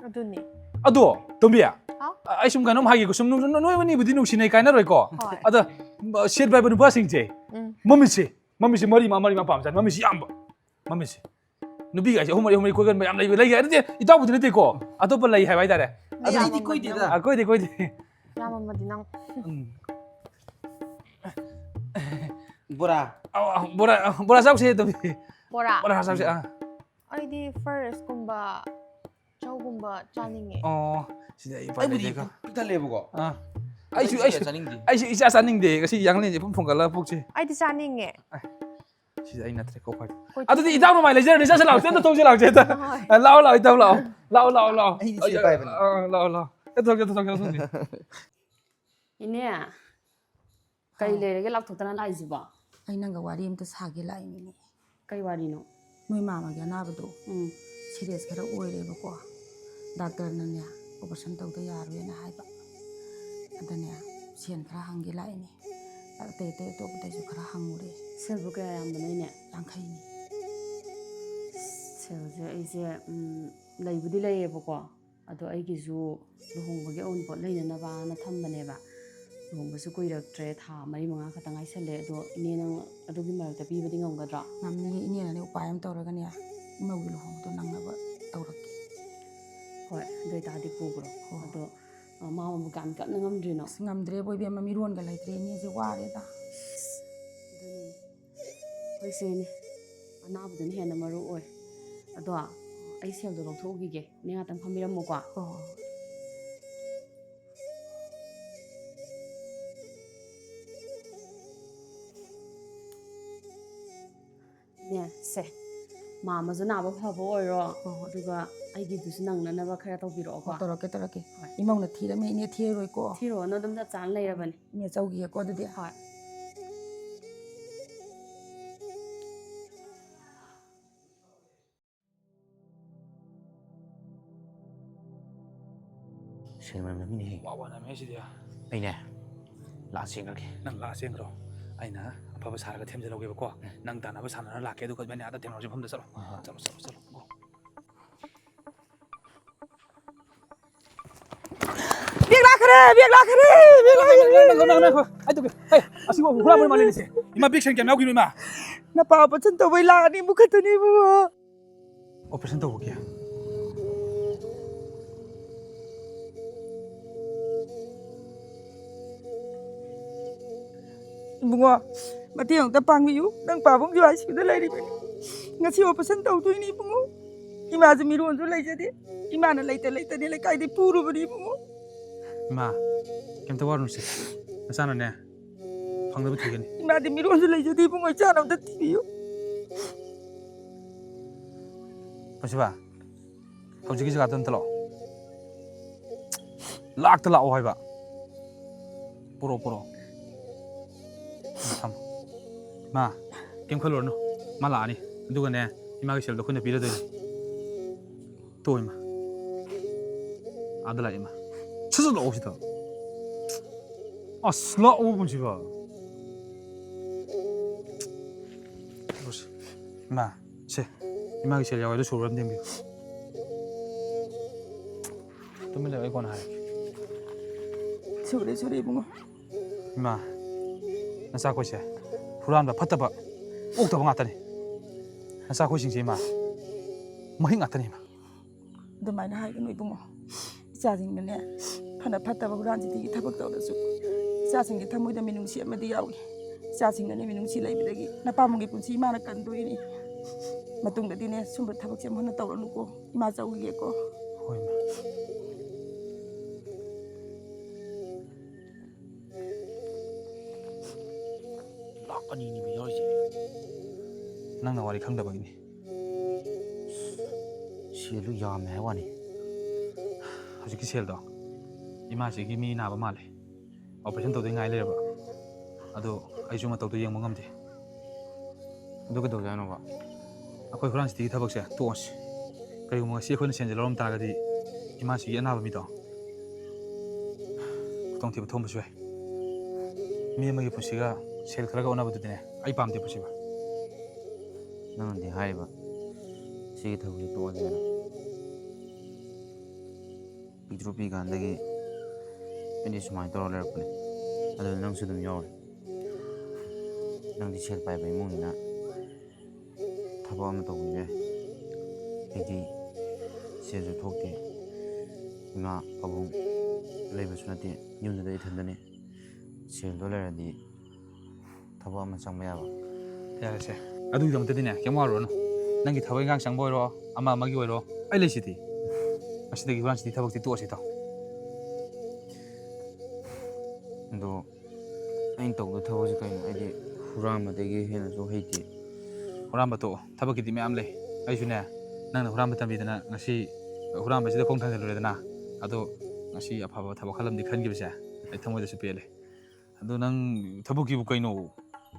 ꯑꯗꯨꯅꯤ꯫ ꯑꯗꯣ, ꯇꯣꯝꯕꯤ, ꯍꯥꯎ? ꯑꯩ ꯁꯨꯝ ꯀꯩꯅꯣꯝ ꯍꯥꯏꯒꯦꯀꯣ, ꯁꯨꯝ ꯅꯣꯏ, ꯅꯣꯏ ꯑꯅꯤꯕꯨꯗꯤ ꯅꯨꯡꯁꯤꯅꯩ ꯀꯥꯏꯅꯔꯣꯏꯀꯣ? ꯍꯣꯏ꯫ ꯑꯗ, ꯁꯦꯜ ꯄꯥꯏꯕ ꯅꯨꯄꯥꯁꯤꯡꯁꯦ, ꯎꯝ꯫ ꯃꯃꯤꯠꯁꯦ, ꯃꯃꯤꯠꯁꯦ ꯃꯔꯤ ꯃꯉꯥ, ꯃꯔꯤ ꯃꯉꯥ ꯄꯥꯝꯖꯥꯠꯅꯤ, ꯃꯃꯤꯠꯁꯦ ꯌꯥꯝꯕ, ꯃꯃꯤꯠꯁꯦ꯫ ꯅꯨꯄꯤꯒꯥꯏꯁꯦ ꯑꯍꯨꯝ ꯃꯔꯤ, ꯑꯍꯨꯝ ꯃꯔꯤ ꯀꯣꯏꯒꯟꯕ ꯌꯥꯝ ꯂꯩꯕ, ꯂꯩ ꯍꯥꯏ, ꯅꯠꯇꯦ, ꯏꯇꯥꯎꯕꯨꯗꯤ ꯅꯠꯇꯦꯀꯣ, ꯑꯇꯣꯞꯄ ꯂꯩ ꯍꯥꯏꯕ ꯍꯥꯏꯇꯥꯔꯦ꯫ ꯃꯤ ꯑꯗꯨ ꯑꯩꯗꯤ ꯌꯥꯝꯃꯝꯃꯗꯤ ꯀꯣꯏꯗꯦꯗ꯫ ꯅꯪ-, ꯑ, ꯀꯣꯏꯗꯦ, ꯀꯣꯏꯗꯦ꯫ ꯌꯥꯝꯃꯝꯃꯗꯤ ꯅꯪ꯫ ꯎꯝ꯫ ꯕꯣꯔꯥ꯫ ꯑ, ꯑ, ꯕꯣꯔꯥ, ꯑ, ꯕꯣꯔꯥ ꯆꯥꯎꯁꯦ, ꯇꯧꯕꯤ꯫ ꯕꯣꯔꯥ? ꯕꯣꯔꯥ ꯆꯥꯎꯁꯦ, ꯑꯥ꯫ ꯑꯩꯗꯤ fried rice ꯀꯨꯝꯕ, ꯆꯧꯒꯨꯝꯕ ꯆꯥꯅꯤꯡꯉꯦ꯫ ꯑꯣ, ꯁꯤꯗꯤ ꯑꯩ ꯎꯄꯥꯏ ꯑꯩꯕꯨꯗꯤ ꯂꯩꯇꯦꯀꯣ꯫ ꯄꯨꯛ ꯄꯤꯛ ꯊꯜꯂꯦꯕꯀꯣ꯫ ꯑꯥ꯫ ꯑꯩꯁꯨ, ꯑꯩꯁꯨ ꯑꯩꯁꯨ, ꯆꯥꯅꯤꯡꯗꯦ꯫ ꯑꯩꯁꯨ ꯏꯆꯥ ꯆꯥꯅꯤꯡꯗꯦ꯫ ꯉꯁꯤ ꯌꯥꯡꯂꯦꯟꯁꯦ ꯄꯨꯡ ꯐꯨꯡꯒꯠꯂꯒ ꯄꯨꯛꯁꯦ꯫ ꯑꯩꯗꯤ ꯆꯥꯅꯤꯡꯉꯦ꯫ ꯑꯦ, ꯁꯤꯗꯤ ꯑꯩ ꯅꯠꯇ꯭ꯔꯦꯀꯣ, ꯈ꯭ꯋꯥꯏ꯫ ꯑꯩꯈꯣꯏ ꯑꯗꯨꯗꯤ ꯏꯇꯥꯎ ꯅꯨꯡꯉꯥꯏ ꯂꯩꯖꯔꯅꯤ, ꯆꯠꯁꯤ ꯂꯥꯛꯑꯣ, ꯆꯠ ꯇꯧꯁꯤ ꯂꯥꯛꯑꯣ, ꯆꯦ꯫ ꯍꯣꯏ꯫ ꯑ, ꯂꯥꯛꯑꯣ, ꯂꯥꯛꯑꯣ, ꯏꯇꯥꯎ ꯂꯥꯛꯑꯣ꯫ ꯂꯥꯛꯑꯣ, ꯂꯥꯛꯑꯣ, ꯂꯥꯛꯑꯣ꯫ ꯑꯩꯗꯤ ꯁꯤ ꯄꯥꯏꯕꯅꯦ꯫ ꯑ, ꯂꯥꯛꯑꯣ, ꯂꯥꯛꯑꯣ꯫ ꯆꯠꯊꯣꯛ, ꯆꯠꯊꯣꯛ, ꯆꯠꯊꯣꯛ, ꯆꯠꯊꯣꯛ꯫ ꯏꯅꯦ, ꯀꯩ ꯍꯥꯎ꯫ ꯂꯩꯔꯒꯦ ꯂꯥꯎꯊꯣꯛꯇꯅ ꯂꯥꯛꯏꯁꯤꯕꯣ? ꯑꯩ ꯅꯪꯒ ꯋꯥꯔꯤ ꯑꯝꯇ ꯁꯥꯒꯦ ꯂꯥꯛꯏꯅꯤꯅꯦ꯫ ꯀꯩ ꯋꯥꯔꯤꯅꯣ? ꯅꯣꯏ ꯃꯥꯃꯒꯤ ꯑꯅꯥꯕꯗꯣ ꯎꯝ꯫ serious ꯈꯔ ꯑꯣꯏꯔꯦꯕꯀꯣ꯫ ꯗꯥꯛꯇꯔꯅꯅꯦ, ꯑꯣꯄꯔꯦꯁꯟ ꯇꯧꯗ ꯌꯥꯔꯣꯏꯅ ꯍꯥꯏꯕ꯫ ꯑꯗꯅꯦ, ꯁꯦꯟ ꯈꯔ ꯍꯪꯒꯦ ꯂꯥꯛꯏꯅꯦ꯫ ꯑꯇꯩ ꯑꯇꯩ ꯑꯇꯣꯞꯄꯗꯩꯁꯨ ꯈꯔ ꯍꯪꯉꯨꯔꯦ꯫ ꯁꯦꯜꯕꯨ ꯀꯌꯥ ꯌꯥꯝꯕꯅꯣꯅꯦ? ꯌꯥꯡꯈꯩꯅꯤ꯫ ꯁꯦꯜꯁꯦ ꯑꯩꯁꯦ, ꯎꯝ, ꯂꯩꯕꯨꯗꯤ ꯂꯩꯌꯦꯕꯀꯣ, ꯑꯗꯣ ꯑꯩꯒꯤꯁꯨ ꯂꯨꯍꯣꯡꯕꯒꯤ ꯑꯎꯟꯄꯣꯠ ꯂꯩꯅꯅꯕꯅ ꯊꯝꯕꯅꯦꯕ꯫ ꯂꯨꯍꯣꯡꯕꯁꯨ ꯀꯨꯏꯔꯛꯇ꯭ꯔꯦ, ꯊꯥ ꯃꯔꯤ ꯃꯉꯥ ꯈꯛꯇ ꯉꯥꯏꯁꯜꯂꯦ꯫ ꯑꯗꯣ ꯏꯅꯦ, ꯅꯪ ꯑꯗꯨꯒꯤ ꯃꯔꯛꯇ ꯄꯤꯕꯗꯤ ꯉꯝꯒꯗ꯭ꯔꯣ? ꯉꯝꯅꯤꯌꯦ ꯏꯅꯦꯅꯅꯦ, ꯎꯄꯥꯏ ꯑꯃ ꯇꯧꯔꯒꯅꯦ, ꯏꯃꯧꯒꯤ ꯂꯨꯍꯣꯡꯕꯗꯣ ꯅꯪꯅꯕ ꯇꯧꯔꯛꯀꯦ꯫ ꯍꯣꯏ, ꯑꯗꯨ ꯑꯣꯏꯇꯥꯔꯗꯤ ꯄꯨꯈ꯭ꯔꯣ꯫ ꯍꯣꯏ꯫ ꯑꯗꯣ, ꯑ, ꯃꯥ ꯃꯕꯨ ꯀꯌꯥꯝ ꯀꯟꯅ ꯉꯝꯗ꯭ꯔꯤꯅꯣ? ꯑꯁ, ꯉꯝꯗ꯭ꯔꯦꯕꯣ ꯏꯕꯦꯝꯃ, ꯃꯤꯔꯣꯟꯒ ꯂꯩꯇ꯭ꯔꯦ ꯏꯅꯦꯁꯦ, ꯋꯥꯔꯦꯗ꯫ ꯑꯗꯨꯅꯤ꯫ ꯍꯣꯏ, ꯁꯦꯅꯦ, ꯑꯅꯥꯕꯗꯨꯅ ꯍꯦꯟꯅ ꯃꯔꯨ ꯑꯣꯏ꯫ ꯑꯗꯣ ꯑꯩ ꯁꯦꯜꯗꯣ ꯂꯧꯊꯣꯛꯎꯈꯤꯒꯦ, ꯏꯅꯦ ꯉꯥꯛꯇꯪ ꯐꯝꯕꯤꯔꯝꯃꯣꯀꯣ꯫ ꯍꯣꯏ, ꯍꯣꯏ, ꯍꯣꯏ꯫ ꯅꯦ, ꯁꯦ, ꯃꯥꯝꯃꯁꯨ ꯅꯥꯕ ꯐꯕ ꯑꯣꯏꯔꯣ꯫ ꯍꯣꯏ, ꯍꯣꯏ꯫ ꯑꯗꯨꯒ ꯑꯩꯒꯤꯗꯨꯁꯨ ꯅꯪꯅꯅꯕ ꯈꯔ ꯇꯧꯕꯤꯔꯛꯑꯣꯀꯣ꯫ ꯍꯣꯏ, ꯇꯧꯔꯛꯀꯦ, ꯇꯧꯔꯛꯀꯦ꯫ ꯍꯣꯏ꯫ ꯏꯃꯧꯅ ꯊꯤꯔꯝꯃꯦ, ꯏꯅꯦ ꯊꯤꯔꯔꯣꯏꯀꯣ꯫ ꯊꯤꯔꯨꯔꯅꯨ, ꯑꯗꯨꯝ ꯆꯞ ꯆꯥꯅ ꯂꯩꯔꯕꯅꯤ꯫ ꯏꯅꯦ ꯆꯧꯈꯤꯒꯦꯀꯣ ꯑꯗꯨꯗꯤ꯫ ꯍꯣꯏ꯫ ꯁꯦꯟ ꯃꯔꯝꯗ ꯃꯤꯅꯦꯍꯦ꯫ ꯋꯥ ꯋꯥꯅꯃꯦ ꯁꯤꯗꯤ꯫ ꯑꯩꯅꯦ ꯂꯥꯛꯑ ꯆꯦꯟꯈ꯭ꯔꯒꯦ꯫ ꯅꯪ ꯂꯥꯛꯑ ꯆꯦꯟꯈ꯭ꯔꯣ꯫ ꯑꯩꯅ ꯑꯐꯕ ꯁꯥꯔꯒ ꯊꯦꯝꯖꯤꯜꯍꯧꯒꯦꯕꯀꯣ꯫ ꯅꯪ ꯇꯥꯟꯅꯕ ꯁꯥꯟꯅꯔ ꯂꯥꯛꯀꯦ, ꯑꯗꯨꯒ ꯏꯕꯥꯅꯤ ꯑꯥꯗ ꯊꯦꯡꯅꯔꯁꯤ, ꯃꯐꯝꯗ ꯆꯠꯂꯣ꯫ ꯍꯣꯏ, ꯍꯣꯏ꯫ ꯆꯠꯂꯣ, ꯆꯠꯂꯣ, ꯆꯠꯂꯣ꯫ Go꯫ ꯕꯦꯛ ꯂꯥꯛꯈ꯭ꯔꯦ, ꯕꯦꯛ ꯂꯥꯛꯈ꯭ꯔꯦ, ꯕꯦꯛ ꯂꯥꯛꯈ꯭ꯔꯦ꯫ ꯉꯥꯏꯈꯣ, ꯉꯥꯏꯈꯣ, ꯉꯥꯏꯈꯣ꯫ ꯑꯩ ꯇꯧꯒꯦ꯫ ꯑꯩ, ꯑꯁꯤꯕꯨ ꯍꯨꯔꯥꯟꯕ ꯃꯥꯜꯂꯦꯅꯦ ꯁꯦ꯫ ꯏꯃꯥ, ꯕꯦꯛ ꯁꯦꯟ ꯀꯌꯥꯝ ꯌꯥꯎꯈꯤꯅꯣ, ꯏꯃꯥ? ꯅꯄꯥ ꯑꯣꯄꯔꯦꯁꯟ ꯇꯧꯕꯩ ꯂꯥꯛ ꯑꯅꯤꯃꯨꯛ ꯈꯛꯇꯅꯦ ꯏꯕꯨꯡꯉꯣ꯫ ꯑꯣꯄꯔꯦꯁꯟ ꯇꯧꯕꯒꯤ? ꯏꯕꯨꯡꯉꯣ, ꯃꯇꯦꯡ ꯑꯃꯨꯛꯇ ꯄꯥꯡꯕꯤꯌꯨ꯫ ꯅꯪ ꯄꯥꯕꯨꯡꯁꯨ ꯑꯥꯏ ꯁꯤ ꯌꯨꯗ ꯂꯩꯔꯤꯕꯅꯤ꯫ ꯉꯁꯤ ꯑꯣꯄꯔꯦꯁꯟ ꯇꯧꯗꯣꯏꯅꯤ ꯏꯕꯨꯡꯉꯣ꯫ ꯏꯃꯥꯁꯨ ꯃꯤꯔꯣꯟꯁꯨ ꯂꯩꯖꯗꯦ꯫ ꯏꯃꯥꯅ ꯂꯩꯇ ꯂꯩꯇꯅꯦ ꯂꯩꯀꯥꯏꯗꯩ ꯄꯨꯔꯨꯕꯅꯤ ꯏꯕꯨꯡꯉꯣ꯫ ꯏꯃꯥ, ꯀꯩꯝꯇ ꯋꯥꯔꯨꯅꯨꯁꯦ꯫ ꯅꯆꯥꯅꯅꯦ, ꯐꯪꯅꯕ ꯊꯤꯒꯅꯤ꯫ ꯏꯃꯥꯗꯤ ꯃꯤꯔꯣꯟꯁꯨ ꯂꯩꯖꯗꯦ ꯏꯕꯨꯡꯉꯣ, ꯏꯆꯥꯅ ꯑꯝꯇ ꯊꯤꯕꯤꯌꯨ꯫ ꯄꯨꯟꯁꯤꯕ, ꯍꯧꯖꯤꯛꯀꯤ ꯖꯒꯥꯗ ꯑꯝꯇ ꯂꯥꯛꯑꯣ꯫ ꯂꯥꯛꯇ ꯂꯥꯛꯑꯣ ꯍꯥꯏꯕ꯫ ꯄꯨꯔꯛꯑꯣ, ꯄꯨꯔꯛꯑꯣ꯫ ꯊꯝꯃꯣ꯫ ꯏꯃꯥ, ꯀꯩꯝ ꯈꯜꯂꯨꯔꯅꯨ꯫ ꯃꯥ ꯂꯥꯛꯑꯅꯤ꯫ ꯑꯗꯨꯒꯅꯦ, ꯏꯃꯥꯒꯤ ꯁꯦꯜꯗꯣ ꯑꯩꯈꯣꯏꯅ ꯄꯤꯔꯗꯣꯏꯅꯤ꯫ ꯇꯣ ꯏꯃꯥ꯫ ꯑꯥꯗ ꯂꯥꯛꯑꯦ ꯏꯃꯥ꯫ ꯁꯠ ꯁꯠ ꯂꯥꯛꯑꯣ ꯁꯤꯗ꯫ ꯑꯁ, ꯂꯥꯛꯑꯣ ꯄꯨꯟꯁꯤꯕ꯫ ꯏꯃꯥ, ꯁꯦ, ꯏꯃꯥꯒꯤ ꯁꯦꯜ ꯌꯥꯎꯋꯦ, ꯑꯗꯨ ꯁꯨꯔꯕ ꯑꯝꯇ ꯌꯦꯡꯕꯤꯌꯨ꯫ ꯇꯨꯃꯤꯟ ꯂꯩꯌꯨ, ꯑꯩ ꯀꯣꯟꯅ ꯍꯥꯏꯔꯒꯦ꯫ ꯁꯨꯔꯦ, ꯁꯨꯔꯦ, ꯏꯕꯨꯡꯉꯣ꯫ ꯏꯃꯥ, ꯅꯆꯥꯈꯣꯏꯁꯦ ꯍꯨꯔꯥꯟꯕ ꯐꯠꯇꯕ, ꯑꯣꯛꯇꯕ ꯉꯥꯛꯇꯅꯤ꯫ ꯅꯆꯥꯈꯣꯏꯁꯤꯡꯁꯦ ꯏꯃꯥ, ꯃꯍꯤꯛ ꯉꯥꯛꯇꯅꯤ ꯏꯃꯥ꯫ ꯑꯗꯨꯃꯥꯏꯅ ꯍꯥꯏꯒꯅꯨ ꯏꯕꯨꯡꯉꯣ꯫ ꯏꯆꯥꯁꯤꯡꯅꯅꯦ, ꯐꯅ ꯐꯠꯇꯕ ꯍꯨꯔꯥꯟꯁꯤꯗꯒꯤ ꯊꯕꯛ ꯇꯧꯔꯁꯨ, ꯏꯆꯥꯁꯤꯡꯒꯤ ꯊꯃꯣꯏꯗ ꯃꯤꯅꯨꯡꯁꯤ ꯑꯃꯗꯤ ꯌꯥꯎꯏ꯫ ꯏꯆꯥꯁꯤꯡꯅꯅꯦ ꯃꯤꯅꯨꯡꯁꯤ ꯂꯩꯕꯗꯒꯤ ꯅꯄꯥꯕꯨꯡꯒꯤ ꯄꯨꯟꯁꯤ ꯏꯃꯥꯅ ꯀꯟꯗꯣꯏꯅꯤ꯫ ꯃꯇꯨꯡꯗꯗꯤꯅꯦ, ꯁꯨꯝꯕ ꯊꯕꯛꯁꯦ ꯑꯃꯨꯛ ꯍꯟꯅ ꯇꯧꯔꯅꯨꯀꯣ꯫ ꯏꯃꯥ ꯆꯧꯈꯤꯒꯦꯀꯣ꯫ ꯍꯣꯏ, ꯏꯃꯥ꯫ ꯂꯥꯛ ꯑꯅꯤꯅꯤꯕ ꯌꯥꯎꯔꯤꯁꯦ꯫ ꯅꯪꯅ ꯋꯥꯔꯤ ꯈꯪꯗꯕꯒꯤꯅꯤ꯫ ꯁꯦꯜꯗꯨ ꯌꯥꯝꯃꯦ ꯍꯥꯏ ꯋꯥꯅꯤ꯫ ꯍꯧꯖꯤꯛꯀꯤ ꯁꯦꯜꯗꯣ ꯏꯃꯥꯁꯤꯒꯤ ꯃꯤ ꯅꯥꯕ ꯃꯥꯜꯂꯦ, operation ꯇꯧꯗꯣꯏ ꯉꯥꯏ ꯂꯩꯔꯕ꯫ ꯑꯗꯣ ꯑꯩꯁꯨ ꯃꯇꯧꯗꯣ ꯌꯦꯡꯕ ꯉꯝꯗꯦ꯫ ꯑꯗꯨ ꯀꯩꯗꯧꯁꯦ ꯍꯥꯏꯅꯣꯕ? ꯑꯩꯈꯣꯏ ꯍꯨꯔꯥꯟ ꯆꯤꯊꯤꯒꯤ ꯊꯕꯛꯁꯦ ꯇꯣꯛꯑꯁꯤ꯫ ꯀꯔꯤꯒꯨꯝꯕ ꯉꯁꯤ ꯑꯩꯈꯣꯏꯅ ꯁꯦꯜꯁꯦ ꯂꯧꯔꯝ ꯇꯥꯔꯒꯗꯤ, ꯏꯃꯥꯁꯤꯒꯤ ꯑꯅꯥꯕ ꯃꯤꯗꯣ ꯈꯨꯗꯣꯡꯊꯤꯕ ꯊꯣꯛꯑꯝꯕꯁꯨ ꯌꯥꯏ꯫ ꯃꯤ ꯑꯃꯒꯤ ꯄꯨꯟꯁꯤꯒ ꯁꯦꯜ ꯈꯔꯒ ꯑꯣꯟꯅꯕꯗꯨꯗꯤꯅꯦ, ꯑꯩ ꯄꯥꯝꯗꯦ ꯄꯨꯟꯁꯤꯕ꯫ ꯅꯪꯅꯗꯤ ꯍꯥꯏꯔꯤꯕ ꯁꯤꯒꯤ ꯊꯕꯛꯁꯦ ꯇꯣꯛꯑꯁꯦꯅ꯫ ꯄꯤꯛꯇ꯭ꯔꯨ ꯄꯤꯛꯏꯀꯥꯟꯗꯒꯤ ꯑꯩꯗꯤ ꯁꯨꯃꯥꯏꯅ ꯇꯧꯔ ꯂꯩꯔꯛꯄꯅꯦ꯫ ꯑꯗꯨꯗ ꯅꯪꯁꯨ ꯑꯗꯨꯝ ꯌꯥꯎꯔꯦ꯫ ꯅꯪꯗꯤ ꯁꯦꯜ ꯄꯥꯏꯕ ꯏꯃꯨꯡꯅꯤꯅ ꯊꯕꯛ ꯑꯃ ꯇꯧꯕꯤꯕ ꯌꯥꯏ꯫ ꯑꯩꯗꯤ ꯁꯦꯜꯁꯨ ꯊꯣꯛꯇꯦ, ꯏꯃꯥ ꯄꯥꯕꯨꯡ ꯂꯩꯕꯁꯨ ꯅꯠꯇꯦ, ꯌꯨꯝꯗꯨꯗ ꯏꯊꯟꯗꯅꯦ꯫ ꯁꯦꯜꯗꯣ ꯂꯩꯔꯗꯤ ꯊꯕꯛ ꯑꯃ ꯆꯪꯕ ꯌꯥꯕ꯫ ꯌꯥꯔꯦꯁꯦ, ꯑꯗꯨꯒꯤꯗꯃꯛꯇꯗꯤꯅꯦ ꯀꯩꯝ ꯋꯥꯔꯨꯔꯅꯨ꯫ ꯅꯪꯒꯤ ꯊꯕꯛ ꯏꯪꯈꯥꯡ ꯆꯪꯕ ꯑꯣꯏꯔꯣ, ꯑꯃ ꯑꯃꯒꯤ ꯑꯣꯏꯔꯣ, ꯑꯩ ꯂꯩꯁꯤꯗꯤ꯫ ꯉꯁꯤꯗꯒꯤ ꯍꯨꯔꯥꯟ ꯆꯤꯊꯤ ꯊꯕꯛꯇꯤ ꯇꯣꯛꯑꯁꯤ ꯇꯥꯎ꯫ ꯑꯗꯣ ꯑꯩꯅ ꯇꯧꯗꯣꯏ ꯊꯕꯛꯁꯦ ꯀꯩꯅꯣ? ꯑꯩꯗꯤ ꯍꯨꯔꯥꯟꯕꯗꯒꯤ ꯍꯦꯟꯅꯁꯨ ꯍꯩꯇꯦ꯫ ꯍꯨꯔꯥꯟꯕ ꯇꯣꯛꯑꯣ, ꯊꯕꯛꯀꯤꯗꯤ ꯃꯌꯥꯝ ꯂꯩ꯫ ꯑꯩꯁꯨꯅꯦ, ꯅꯪꯅ ꯍꯨꯔꯥꯟꯕ ꯇꯝꯕꯤꯗꯅ ꯉꯁꯤ ꯍꯨꯔꯥꯟꯕꯁꯤꯗ ꯈꯣꯡ ꯊꯥꯡꯖꯜꯂꯨꯔꯦꯗꯅ꯫ ꯑꯗꯣ ꯉꯁꯤ ꯑꯐꯕ ꯊꯕꯛ ꯈꯜꯂꯝꯗꯤ ꯈꯟꯈꯤꯕꯁꯦ ꯑꯩ ꯊꯃꯣꯏꯗꯁꯨ ꯄꯦꯜꯂꯦ꯫ ꯑꯗꯣ ꯅꯪ ꯊꯕꯛꯀꯤꯕꯨ ꯀꯩꯅꯣ?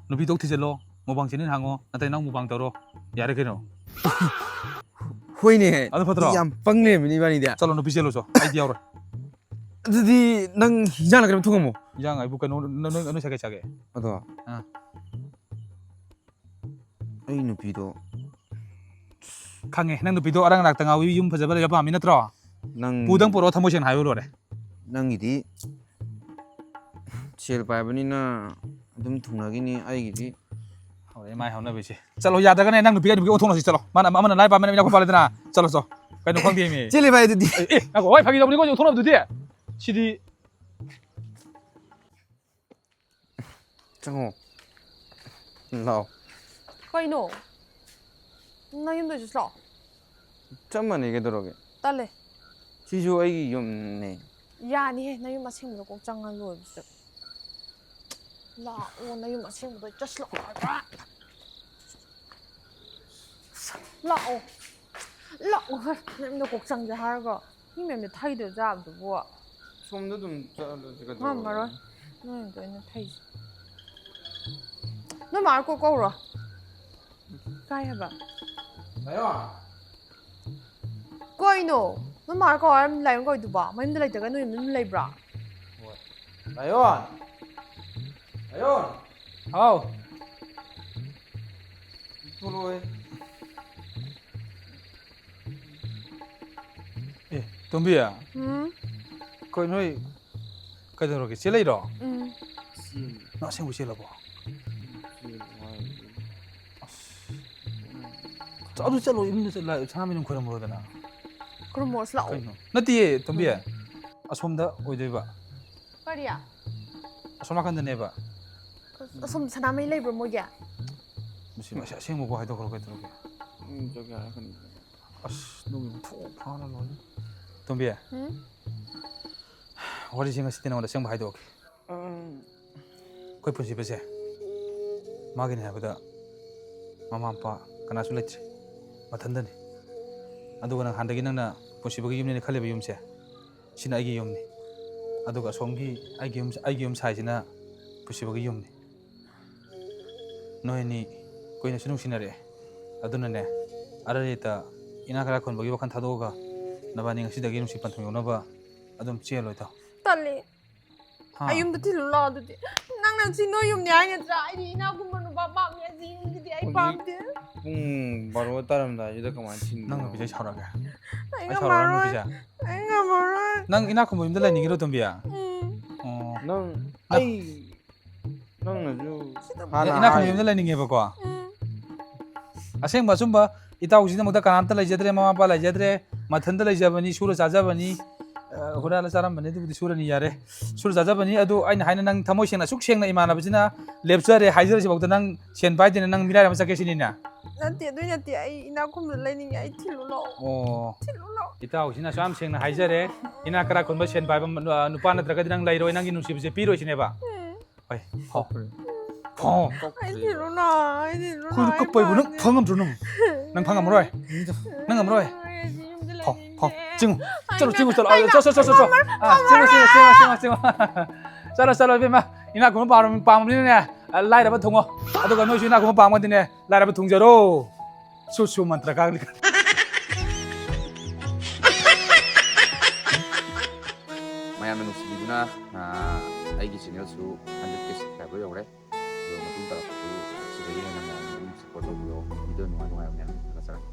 ꯅꯨꯄꯤ ꯇꯣꯛ ꯊꯤꯖꯤꯜꯂꯣ, ꯃꯨꯛꯕꯥꯡ ꯆꯦꯅꯦꯜ ꯍꯥꯡꯉꯣ, ꯅꯠꯇ꯭ꯔ ꯅꯪ ꯃꯨꯛꯕꯥꯡ ꯇꯧꯔꯣ, ꯌꯥꯔꯦ ꯀꯩꯅꯣ꯫ ꯍꯣꯏꯅꯦ꯫ ꯑꯗꯨ ꯐꯠꯇ꯭ꯔꯣ? ꯌꯥꯝ ꯄꯪ ꯂꯩꯔꯝꯃꯤꯅꯦ ꯏꯕꯥꯅꯤꯗꯤ꯫ ꯆꯠꯂꯣ, ꯅꯨꯄꯤ ꯆꯦꯜꯂꯨ ꯆꯣ꯫ ꯑꯩꯗꯤ ꯌꯥꯎꯔꯣꯏ꯫ ꯑꯗꯨꯗꯤ ꯅꯪ ꯍꯤꯟꯖꯥꯡ ꯀꯩꯅꯣꯝ ꯊꯣꯡꯉꯝꯃꯣ꯫ ꯍꯤꯟꯖꯥꯡ ꯑꯩꯕꯨ ꯀꯩꯅꯣ, ꯅ-, ꯅꯣꯏ, ꯅꯣꯏ ꯁꯥꯏ ꯀꯩ ꯆꯥꯒꯦ? ꯑꯗꯣ꯫ ꯑꯥ꯫ ꯑꯩ ꯅꯨꯄꯤꯗꯣ꯫ ꯈꯪꯉꯦ, ꯅꯪ ꯅꯨꯄꯤꯗꯣ ꯑꯔꯥꯡ ꯑꯔꯥꯛꯇ ꯉꯥꯎꯏ, ꯌꯨꯝ ꯐꯖꯕ ꯂꯩꯕ ꯄꯥꯝꯃꯤ ꯅꯠꯇ꯭ꯔꯣ? ꯅꯪ ꯄꯨꯗꯪ ꯄꯨꯔꯛꯑꯣ, ꯊꯃꯣꯏ ꯁꯦꯡꯅ ꯍꯥꯏꯌꯨ ꯂꯣꯏꯔꯦ꯫ ꯅꯪꯒꯤꯗꯤ ꯁꯦꯜ ꯄꯥꯏꯕꯅꯤꯅ ꯑꯗꯨꯝ ꯊꯨꯡꯅꯈꯤꯅꯤ, ꯑꯩꯒꯤꯗꯤ꯫ ꯍꯧꯔꯛꯑꯦ ꯃꯥꯏ ꯍꯧꯅꯕꯤꯁꯦ꯫ ꯆꯠꯂꯣ, ꯌꯥꯗ꯭ꯔꯒꯅꯦ ꯅꯪ ꯅꯨꯄꯤꯒ ꯅꯨꯄꯤꯒ ꯑꯣꯟꯊꯣꯛꯅꯁꯤ, ꯆꯠꯂꯣ꯫ ꯃꯥꯅ, ꯑꯃꯅ ꯂꯥꯏ ꯄꯥꯝꯃꯦ, ꯅꯪ ꯏꯅꯥꯛ ꯈꯨꯠꯄ ꯂꯩꯗꯅ꯫ ꯆꯠꯂꯣ, ꯆꯣ꯫ ꯀꯩꯅꯣ ꯈꯪꯗꯦꯃꯤ꯫ ꯆꯦꯜꯂꯦ ꯚꯥꯏ ꯑꯗꯨꯗꯤ꯫ ꯑꯦ, ꯑꯦ, ꯉꯥꯏꯈꯣ, ꯍꯣꯏ, ꯐꯥꯒꯤ ꯇꯧꯕꯅꯤꯀꯣ, ꯑꯣꯟꯊꯣꯛꯅꯕꯗꯨꯗꯤ꯫ ꯁꯤꯗꯤ꯫ ꯆꯪꯉꯣ꯫ ꯂꯥꯛꯑꯣ꯫ ꯀꯩꯅꯣ? ꯅꯌꯨꯝꯗ ꯑꯣꯏꯁꯨ ꯂꯥꯛꯑꯣ꯫ ꯆꯞ ꯃꯥꯟꯅꯩ, ꯀꯩꯗꯧꯔꯒꯦ? ꯇꯜꯂꯦ꯫ ꯁꯤꯁꯨ ꯑꯩꯒꯤ ꯌꯨꯝꯅꯦ꯫ ꯌꯥꯅꯤꯍꯦ, ꯅꯌꯨꯝ ꯑꯁꯦꯡꯕꯗ ꯀꯣꯛ ꯆꯪꯉ ꯂꯣꯏꯔꯦ꯫ ꯂꯥꯛꯑꯣ, ꯅꯌꯨꯝ ꯑꯁꯦꯡꯕꯗ just ꯂꯥꯛꯑꯣ ꯍꯥꯏꯕ꯫ ꯂꯥꯛꯑꯣ꯫ ꯂꯥꯛꯑꯣ ꯍꯦ, ꯅꯌꯨꯝꯗ ꯀꯣꯛ ꯆꯪꯁꯦ ꯍꯥꯏꯔꯒ꯫ ꯃꯤ ꯃꯌꯥꯝꯗ ꯊꯩꯗꯧ ꯆꯥꯕꯗꯨꯕꯨ꯫ ꯁꯣꯝꯗ ꯑꯗꯨꯝ ꯆꯠꯂꯁꯤ ꯀꯩꯗꯧꯔꯒꯦ? ꯉꯝꯃꯔꯣꯏ꯫ ꯅꯣꯏꯅ ꯂꯣꯏꯅ ꯊꯩꯁꯦ꯫ ꯅꯣꯏ ꯃꯥ ꯀꯣꯛ ꯀꯧꯔꯣ꯫ ꯀꯥꯏ ꯍꯥꯏꯕ? ꯂꯥꯏꯌꯣꯟ! ꯀꯩꯅꯣ? ꯅꯣꯏ ꯃꯥ ꯀꯧ ꯍꯥꯏꯔ ꯂꯥꯏꯌꯣꯟ ꯀꯧꯏꯗꯨꯕꯣ? ꯃꯌꯨꯝꯗ ꯂꯩꯇ꯭ꯔꯒ ꯅꯣꯏ ꯌꯨꯝꯗ ꯑꯗꯨꯝ ꯂꯩꯕ꯭ꯔꯣ? ꯍꯣꯏ꯫ ꯂꯥꯏꯌꯣꯟ! ꯂꯥꯏꯌꯣꯟ! ꯍꯥꯎ꯫ ꯊꯣꯛꯂꯛꯑꯣꯍꯦ꯫ ꯑꯦ, ꯇꯣꯝꯕꯤ꯫ ꯎꯝ? ꯀꯩ ꯅꯣꯏ ꯀꯩꯗꯧꯔꯒꯦ? ꯆꯦꯜꯂꯛꯏꯔꯣ? ꯎꯝ꯫ ꯅꯪ ꯑꯁꯦꯡꯕ ꯆꯦꯜꯂꯕꯣ? ꯑꯁ꯫ ꯑꯗꯨ ꯆꯠꯂꯣ, ꯏꯃꯨꯡꯗ ꯆꯠꯂ ꯁꯅꯥꯃꯍꯤ ꯅꯪ ꯈꯣꯏꯔꯝꯃꯨꯔꯣꯗꯅ꯫ ꯈꯨꯔꯨꯝꯃꯨꯔꯁꯤ ꯂꯥꯛꯑꯣ꯫ ꯀꯩꯅꯣ? ꯅꯠꯇꯤꯌꯦ, ꯇꯣꯝꯕꯤ꯫ ꯎꯝ꯫ ꯑꯁꯣꯝꯗ ꯑꯣꯏꯗꯣꯏꯕ꯫ ꯀꯔꯤ? ꯑꯁꯣꯝ ꯅꯥꯀꯟꯗꯅꯦꯕ꯫ ꯑꯁꯣꯝ ꯁꯅꯥꯃꯍꯤ ꯂꯩꯕ꯭ꯔꯣ ꯃꯣꯏꯒꯤ? ꯃꯁꯤ ꯑꯁꯦꯡꯕꯀꯣ ꯍꯥꯏꯗꯣꯛꯈ꯭ꯔꯣ ꯀꯩꯗꯧꯔꯒꯦ? ꯎꯝ, ꯆꯠꯀꯦ ꯍꯥꯏꯔꯛꯀꯅꯤ꯫ ꯑꯁ, ꯅꯪ ꯊꯣꯛ ꯐꯥꯅ ꯂꯣꯏꯔꯦ꯫ ꯇꯣꯝꯕꯤ꯫ ꯎꯝ? ꯋꯥꯔꯤꯁꯦ ꯉꯁꯤꯗꯤ ꯅꯉꯣꯟꯗ ꯑꯁꯦꯡꯕ ꯍꯥꯏꯗꯣꯛꯑꯒꯦ꯫ ꯎꯝ꯫ ꯑꯩꯈꯣꯏ ꯄꯨꯟꯁꯤꯕꯁꯦ ꯃꯥꯒꯤꯅꯤ ꯍꯥꯏꯕꯗ ꯃꯃꯥ ꯃꯄꯥ ꯀꯅꯥꯁꯨ ꯂꯩꯇ꯭ꯔꯦ, ꯃꯊꯟꯇꯅꯤ꯫ ꯑꯗꯨꯒ ꯅꯪ ꯍꯥꯟꯅꯗꯒꯤ ꯅꯪꯅ ꯄꯨꯟꯁꯤꯕꯒꯤ ꯌꯨꯝꯅꯦꯅ ꯈꯜꯂꯤꯕ ꯌꯨꯝꯁꯦ, ꯁꯤꯅ ꯑꯩꯒꯤ ꯌꯨꯝꯅꯤ꯫ ꯑꯗꯨꯒ ꯑꯁꯣꯝꯒꯤ ꯑꯩꯒꯤ ꯌꯨꯝ, ꯑꯩꯒꯤ ꯌꯨꯝ ꯁꯥꯏꯁꯤꯅ ꯄꯨꯟꯁꯤꯕꯒꯤ ꯌꯨꯝꯅꯤ꯫ ꯅꯣꯏ ꯑꯅꯤ ꯀꯨꯏꯅꯁꯨ ꯅꯨꯡꯁꯤꯅꯔꯛꯑꯦ, ꯑꯗꯨꯅꯅꯦ, ꯑꯔꯩ ꯂꯩꯇ ꯏꯅꯥꯛ ꯀꯔꯥ ꯈꯨꯟꯕꯒꯤ ꯋꯥꯈꯜ ꯊꯥꯗꯣꯛꯑꯒ ꯅꯕꯥꯅꯤ ꯉꯁꯤꯗꯒꯤ ꯅꯨꯡꯁꯤ ꯄꯟꯊꯨꯡ ꯌꯧꯅꯕ ꯑꯗꯨꯝ ꯆꯦꯜꯂꯣ ꯏꯇꯥꯎ꯫ ꯇꯜꯂꯤ꯫ ꯍꯥ? ꯑꯩ ꯌꯨꯝꯗ ꯊꯤꯜꯂꯨ ꯂꯥꯛꯑꯣ ꯑꯗꯨꯗꯤ꯫ ꯅꯪꯅ ꯁꯤ ꯅꯣꯏ ꯌꯨꯝꯅꯤ ꯍꯥꯏ ꯅꯠꯇ꯭ꯔꯥ? ꯑꯩꯗꯤ ꯏꯅꯥꯛ ꯈꯨꯟꯕ ꯅꯨꯄꯥ ꯄꯥꯝꯃꯤ꯫ ꯑꯁꯤ ꯌꯨꯝꯁꯤꯗꯤ ꯑꯩ ꯍꯧꯖꯤꯛ ꯄꯥꯝꯗꯦ꯫ ꯄꯨꯡ ꯕꯥꯔꯣ ꯇꯥꯔꯝꯗꯥꯏꯁꯤꯗ ꯀꯃꯥꯏꯅ ꯊꯤꯟꯗꯣꯏꯅꯣ? ꯅꯪ ꯅꯨꯄꯤꯁꯦ ꯑꯩ ꯁꯥꯎꯔꯛꯑꯒꯦ꯫ ꯑꯩ ꯑꯩ ꯁꯥꯎꯔꯛꯑꯒꯦ ꯅꯪ ꯉꯝꯃꯔꯣꯏ꯫ ꯅꯨꯄꯤꯁꯦ꯫ ꯑꯩ ꯉꯝꯃꯔꯣꯏ꯫ ꯅꯪ ꯏꯅꯥꯛ ꯈꯨꯟꯕ ꯌꯨꯝꯗ ꯂꯩꯅꯤꯡꯉꯤꯔꯣ, ꯇꯣꯝꯕꯤ? ꯎꯝ꯫ ꯑꯣ꯫ ꯅꯪ ꯅꯪ ꯑꯩ ꯅꯪꯅꯁꯨ ꯏꯅꯥꯛ ꯍꯥꯟꯅ ꯏꯅꯥꯛ ꯈꯨꯟꯕ ꯍꯥꯏ- ꯌꯨꯝꯗ ꯂꯩꯅꯤꯡꯉꯦꯕꯀꯣ꯫ ꯎꯝ꯫ ꯑꯁꯦꯡꯕ ꯑꯆꯨꯝꯕ ꯏꯇꯥꯎꯁꯤꯗꯃꯛꯇ ꯀꯅꯥꯝꯇ ꯂꯩꯖꯗ꯭ꯔꯦ, ꯃꯃꯥ ꯃꯄꯥ ꯂꯩꯖꯗ꯭ꯔꯦ, ꯃꯊꯟꯇ ꯂꯩꯖꯕꯅꯤ, ꯁꯨꯔ ꯆꯥꯖꯕꯅꯤ꯫ ꯑ, ꯍꯨꯔꯥꯜꯂ ꯆꯥꯔꯝꯕꯅꯤ, ꯑꯗꯨꯕꯨꯗꯤ ꯁꯨꯔꯅꯤ, ꯌꯥꯔꯦ꯫ ꯁꯨꯔ ꯆꯥꯖꯕꯅꯤ꯫ ꯑꯗꯨ ꯑꯩꯅ ꯍꯥꯏꯅ ꯅꯪ ꯊꯃꯣꯏ ꯁꯦꯡꯅ ꯑꯁꯨꯛ ꯁꯦꯡꯅ ꯏꯃꯥꯟꯅꯕꯁꯤꯅ ꯂꯦꯞꯆꯔꯦ ꯍꯥꯏꯖꯔꯁꯤꯐꯥꯎꯗ ꯅꯪ ꯁꯦꯟ ꯄꯥꯏꯗꯦꯅ ꯅꯪ ꯃꯤꯔꯥꯏꯔ ꯑꯃ ꯆꯠꯀꯦ ꯁꯤꯅꯤꯅꯦ? ꯅꯠꯇꯦ, ꯑꯗꯨꯏ ꯅꯠꯇꯦ꯫ ꯑꯩ ꯏꯅꯥꯛ ꯈꯨꯟꯕ ꯂꯩꯅꯤꯡꯉꯦ꯫ ꯑꯩ ꯊꯤꯜꯂꯨ ꯂꯥꯛꯑꯣ꯫ ꯑꯣ꯫ ꯊꯤꯜꯂꯨ ꯂꯥꯛꯑꯣ꯫ ꯏꯇꯥꯎꯁꯤꯅ ꯑꯁꯨꯛ ꯌꯥꯝ ꯁꯦꯡꯅ ꯍꯥꯏꯖꯔꯦ, ꯏꯅꯥꯛ ꯀꯔꯥ ꯈꯨꯟꯕ ꯁꯦꯟ ꯄꯥꯏꯕ ꯅꯨ-, ꯑ, ꯅꯨꯄꯥ ꯅꯠꯇ꯭ꯔꯒꯗꯤ ꯅꯪ ꯂꯩꯔꯣꯏ, ꯅꯪꯒꯤ ꯅꯨꯡꯁꯤꯕꯁꯦ ꯄꯤꯔꯣꯏ ꯁꯤꯅꯦꯕ? ꯎꯝ꯫ ꯍꯣꯏ, ꯐꯥꯎ꯫ ꯐꯥꯎ꯫ ꯑꯩ ꯊꯤꯜꯂꯨ ꯂꯥꯛꯑꯣ꯫ ꯑꯩ ꯊꯤꯜꯂꯨ ꯑꯩꯈꯣꯏꯗ ꯂꯥꯛꯑꯣ꯫ ꯀꯞꯄꯩꯕꯨ ꯅꯪ ꯑꯩ ꯐꯪꯉꯝꯗ꯭ꯔꯣ ꯅꯪ? ꯅꯪ ꯐꯪꯉꯝꯃꯔꯣꯏ? ꯅꯪ ꯉꯝꯃꯔꯣꯏ? ꯑꯩ ꯌꯨꯝꯗ ꯐꯥꯎ, ꯂꯩꯅꯤꯡꯗꯦ꯫ ꯐꯥꯎ꯫ ꯆꯤꯡꯉꯨ, ꯑꯩ ꯆꯠꯂꯣ, ꯆꯤꯡꯉꯨ, ꯆꯠꯂꯣ꯫ ꯑꯩ ꯑ, ꯆꯠꯂꯣ, ꯆꯠꯂꯣ, ꯆꯠꯂꯣ, ꯆꯠꯂꯣ꯫ ꯑ, ꯆꯤꯡꯉꯨ, ꯆꯤꯡꯉꯨ, ꯆꯤꯡꯉꯨ, ꯆꯤꯡꯉꯨ, ꯆꯤꯡꯉꯨ꯫ ꯆꯠꯂꯣ, ꯆꯠꯂꯣ, ꯏꯕꯦꯝꯃ꯫ ꯏꯅꯥꯛ ꯈꯨꯟꯕ ꯄꯥꯝ-, ꯄꯥꯝꯕꯅꯤꯅꯅꯦ, ꯑ, ꯂꯥꯏꯔꯕ ꯊꯨꯡꯉꯣ꯫ ꯑꯗꯨꯒ ꯅꯣꯏꯁꯨ ꯏꯅꯥꯛ ꯈꯨꯟꯕ ꯄꯥꯝꯃꯗꯤꯅꯦ, ꯂꯥꯏꯔꯕ ꯊꯨꯡꯖꯔꯣ꯫ ꯁꯨ ꯁꯨ ꯃꯟꯇ꯭ꯔ ꯀꯥꯒꯂꯤ꯫ ꯃꯌꯥꯝꯅ ꯅꯨꯡꯁꯤꯕꯤꯗꯨꯅ, ꯑ, ꯑꯩꯒꯤ ꯆꯦꯅꯦꯜꯁꯨ ꯍꯟꯗ꯭ꯔꯦꯠ ꯀꯦ ꯁꯕꯁꯀ꯭ꯔꯥꯏꯕꯔ ꯌꯧꯔꯦ꯫ ꯑꯗꯣ ꯃꯇꯨꯡ ꯇꯥꯔꯛꯄꯁꯨ ꯁꯤꯗꯒꯤ ꯍꯦꯟꯅ ꯃꯌꯥꯝꯅ ꯑꯗꯨꯝ ꯁꯞꯄꯣꯔꯠ ꯇꯧꯕꯤꯌꯣ꯫ ꯚꯤꯗꯤꯑꯣ ꯅꯨꯡꯉꯥꯏ ꯅꯨꯡꯉꯥꯏꯕ ꯃꯌꯥꯝ ꯊꯥꯒꯠꯆꯔꯛꯀꯦ꯫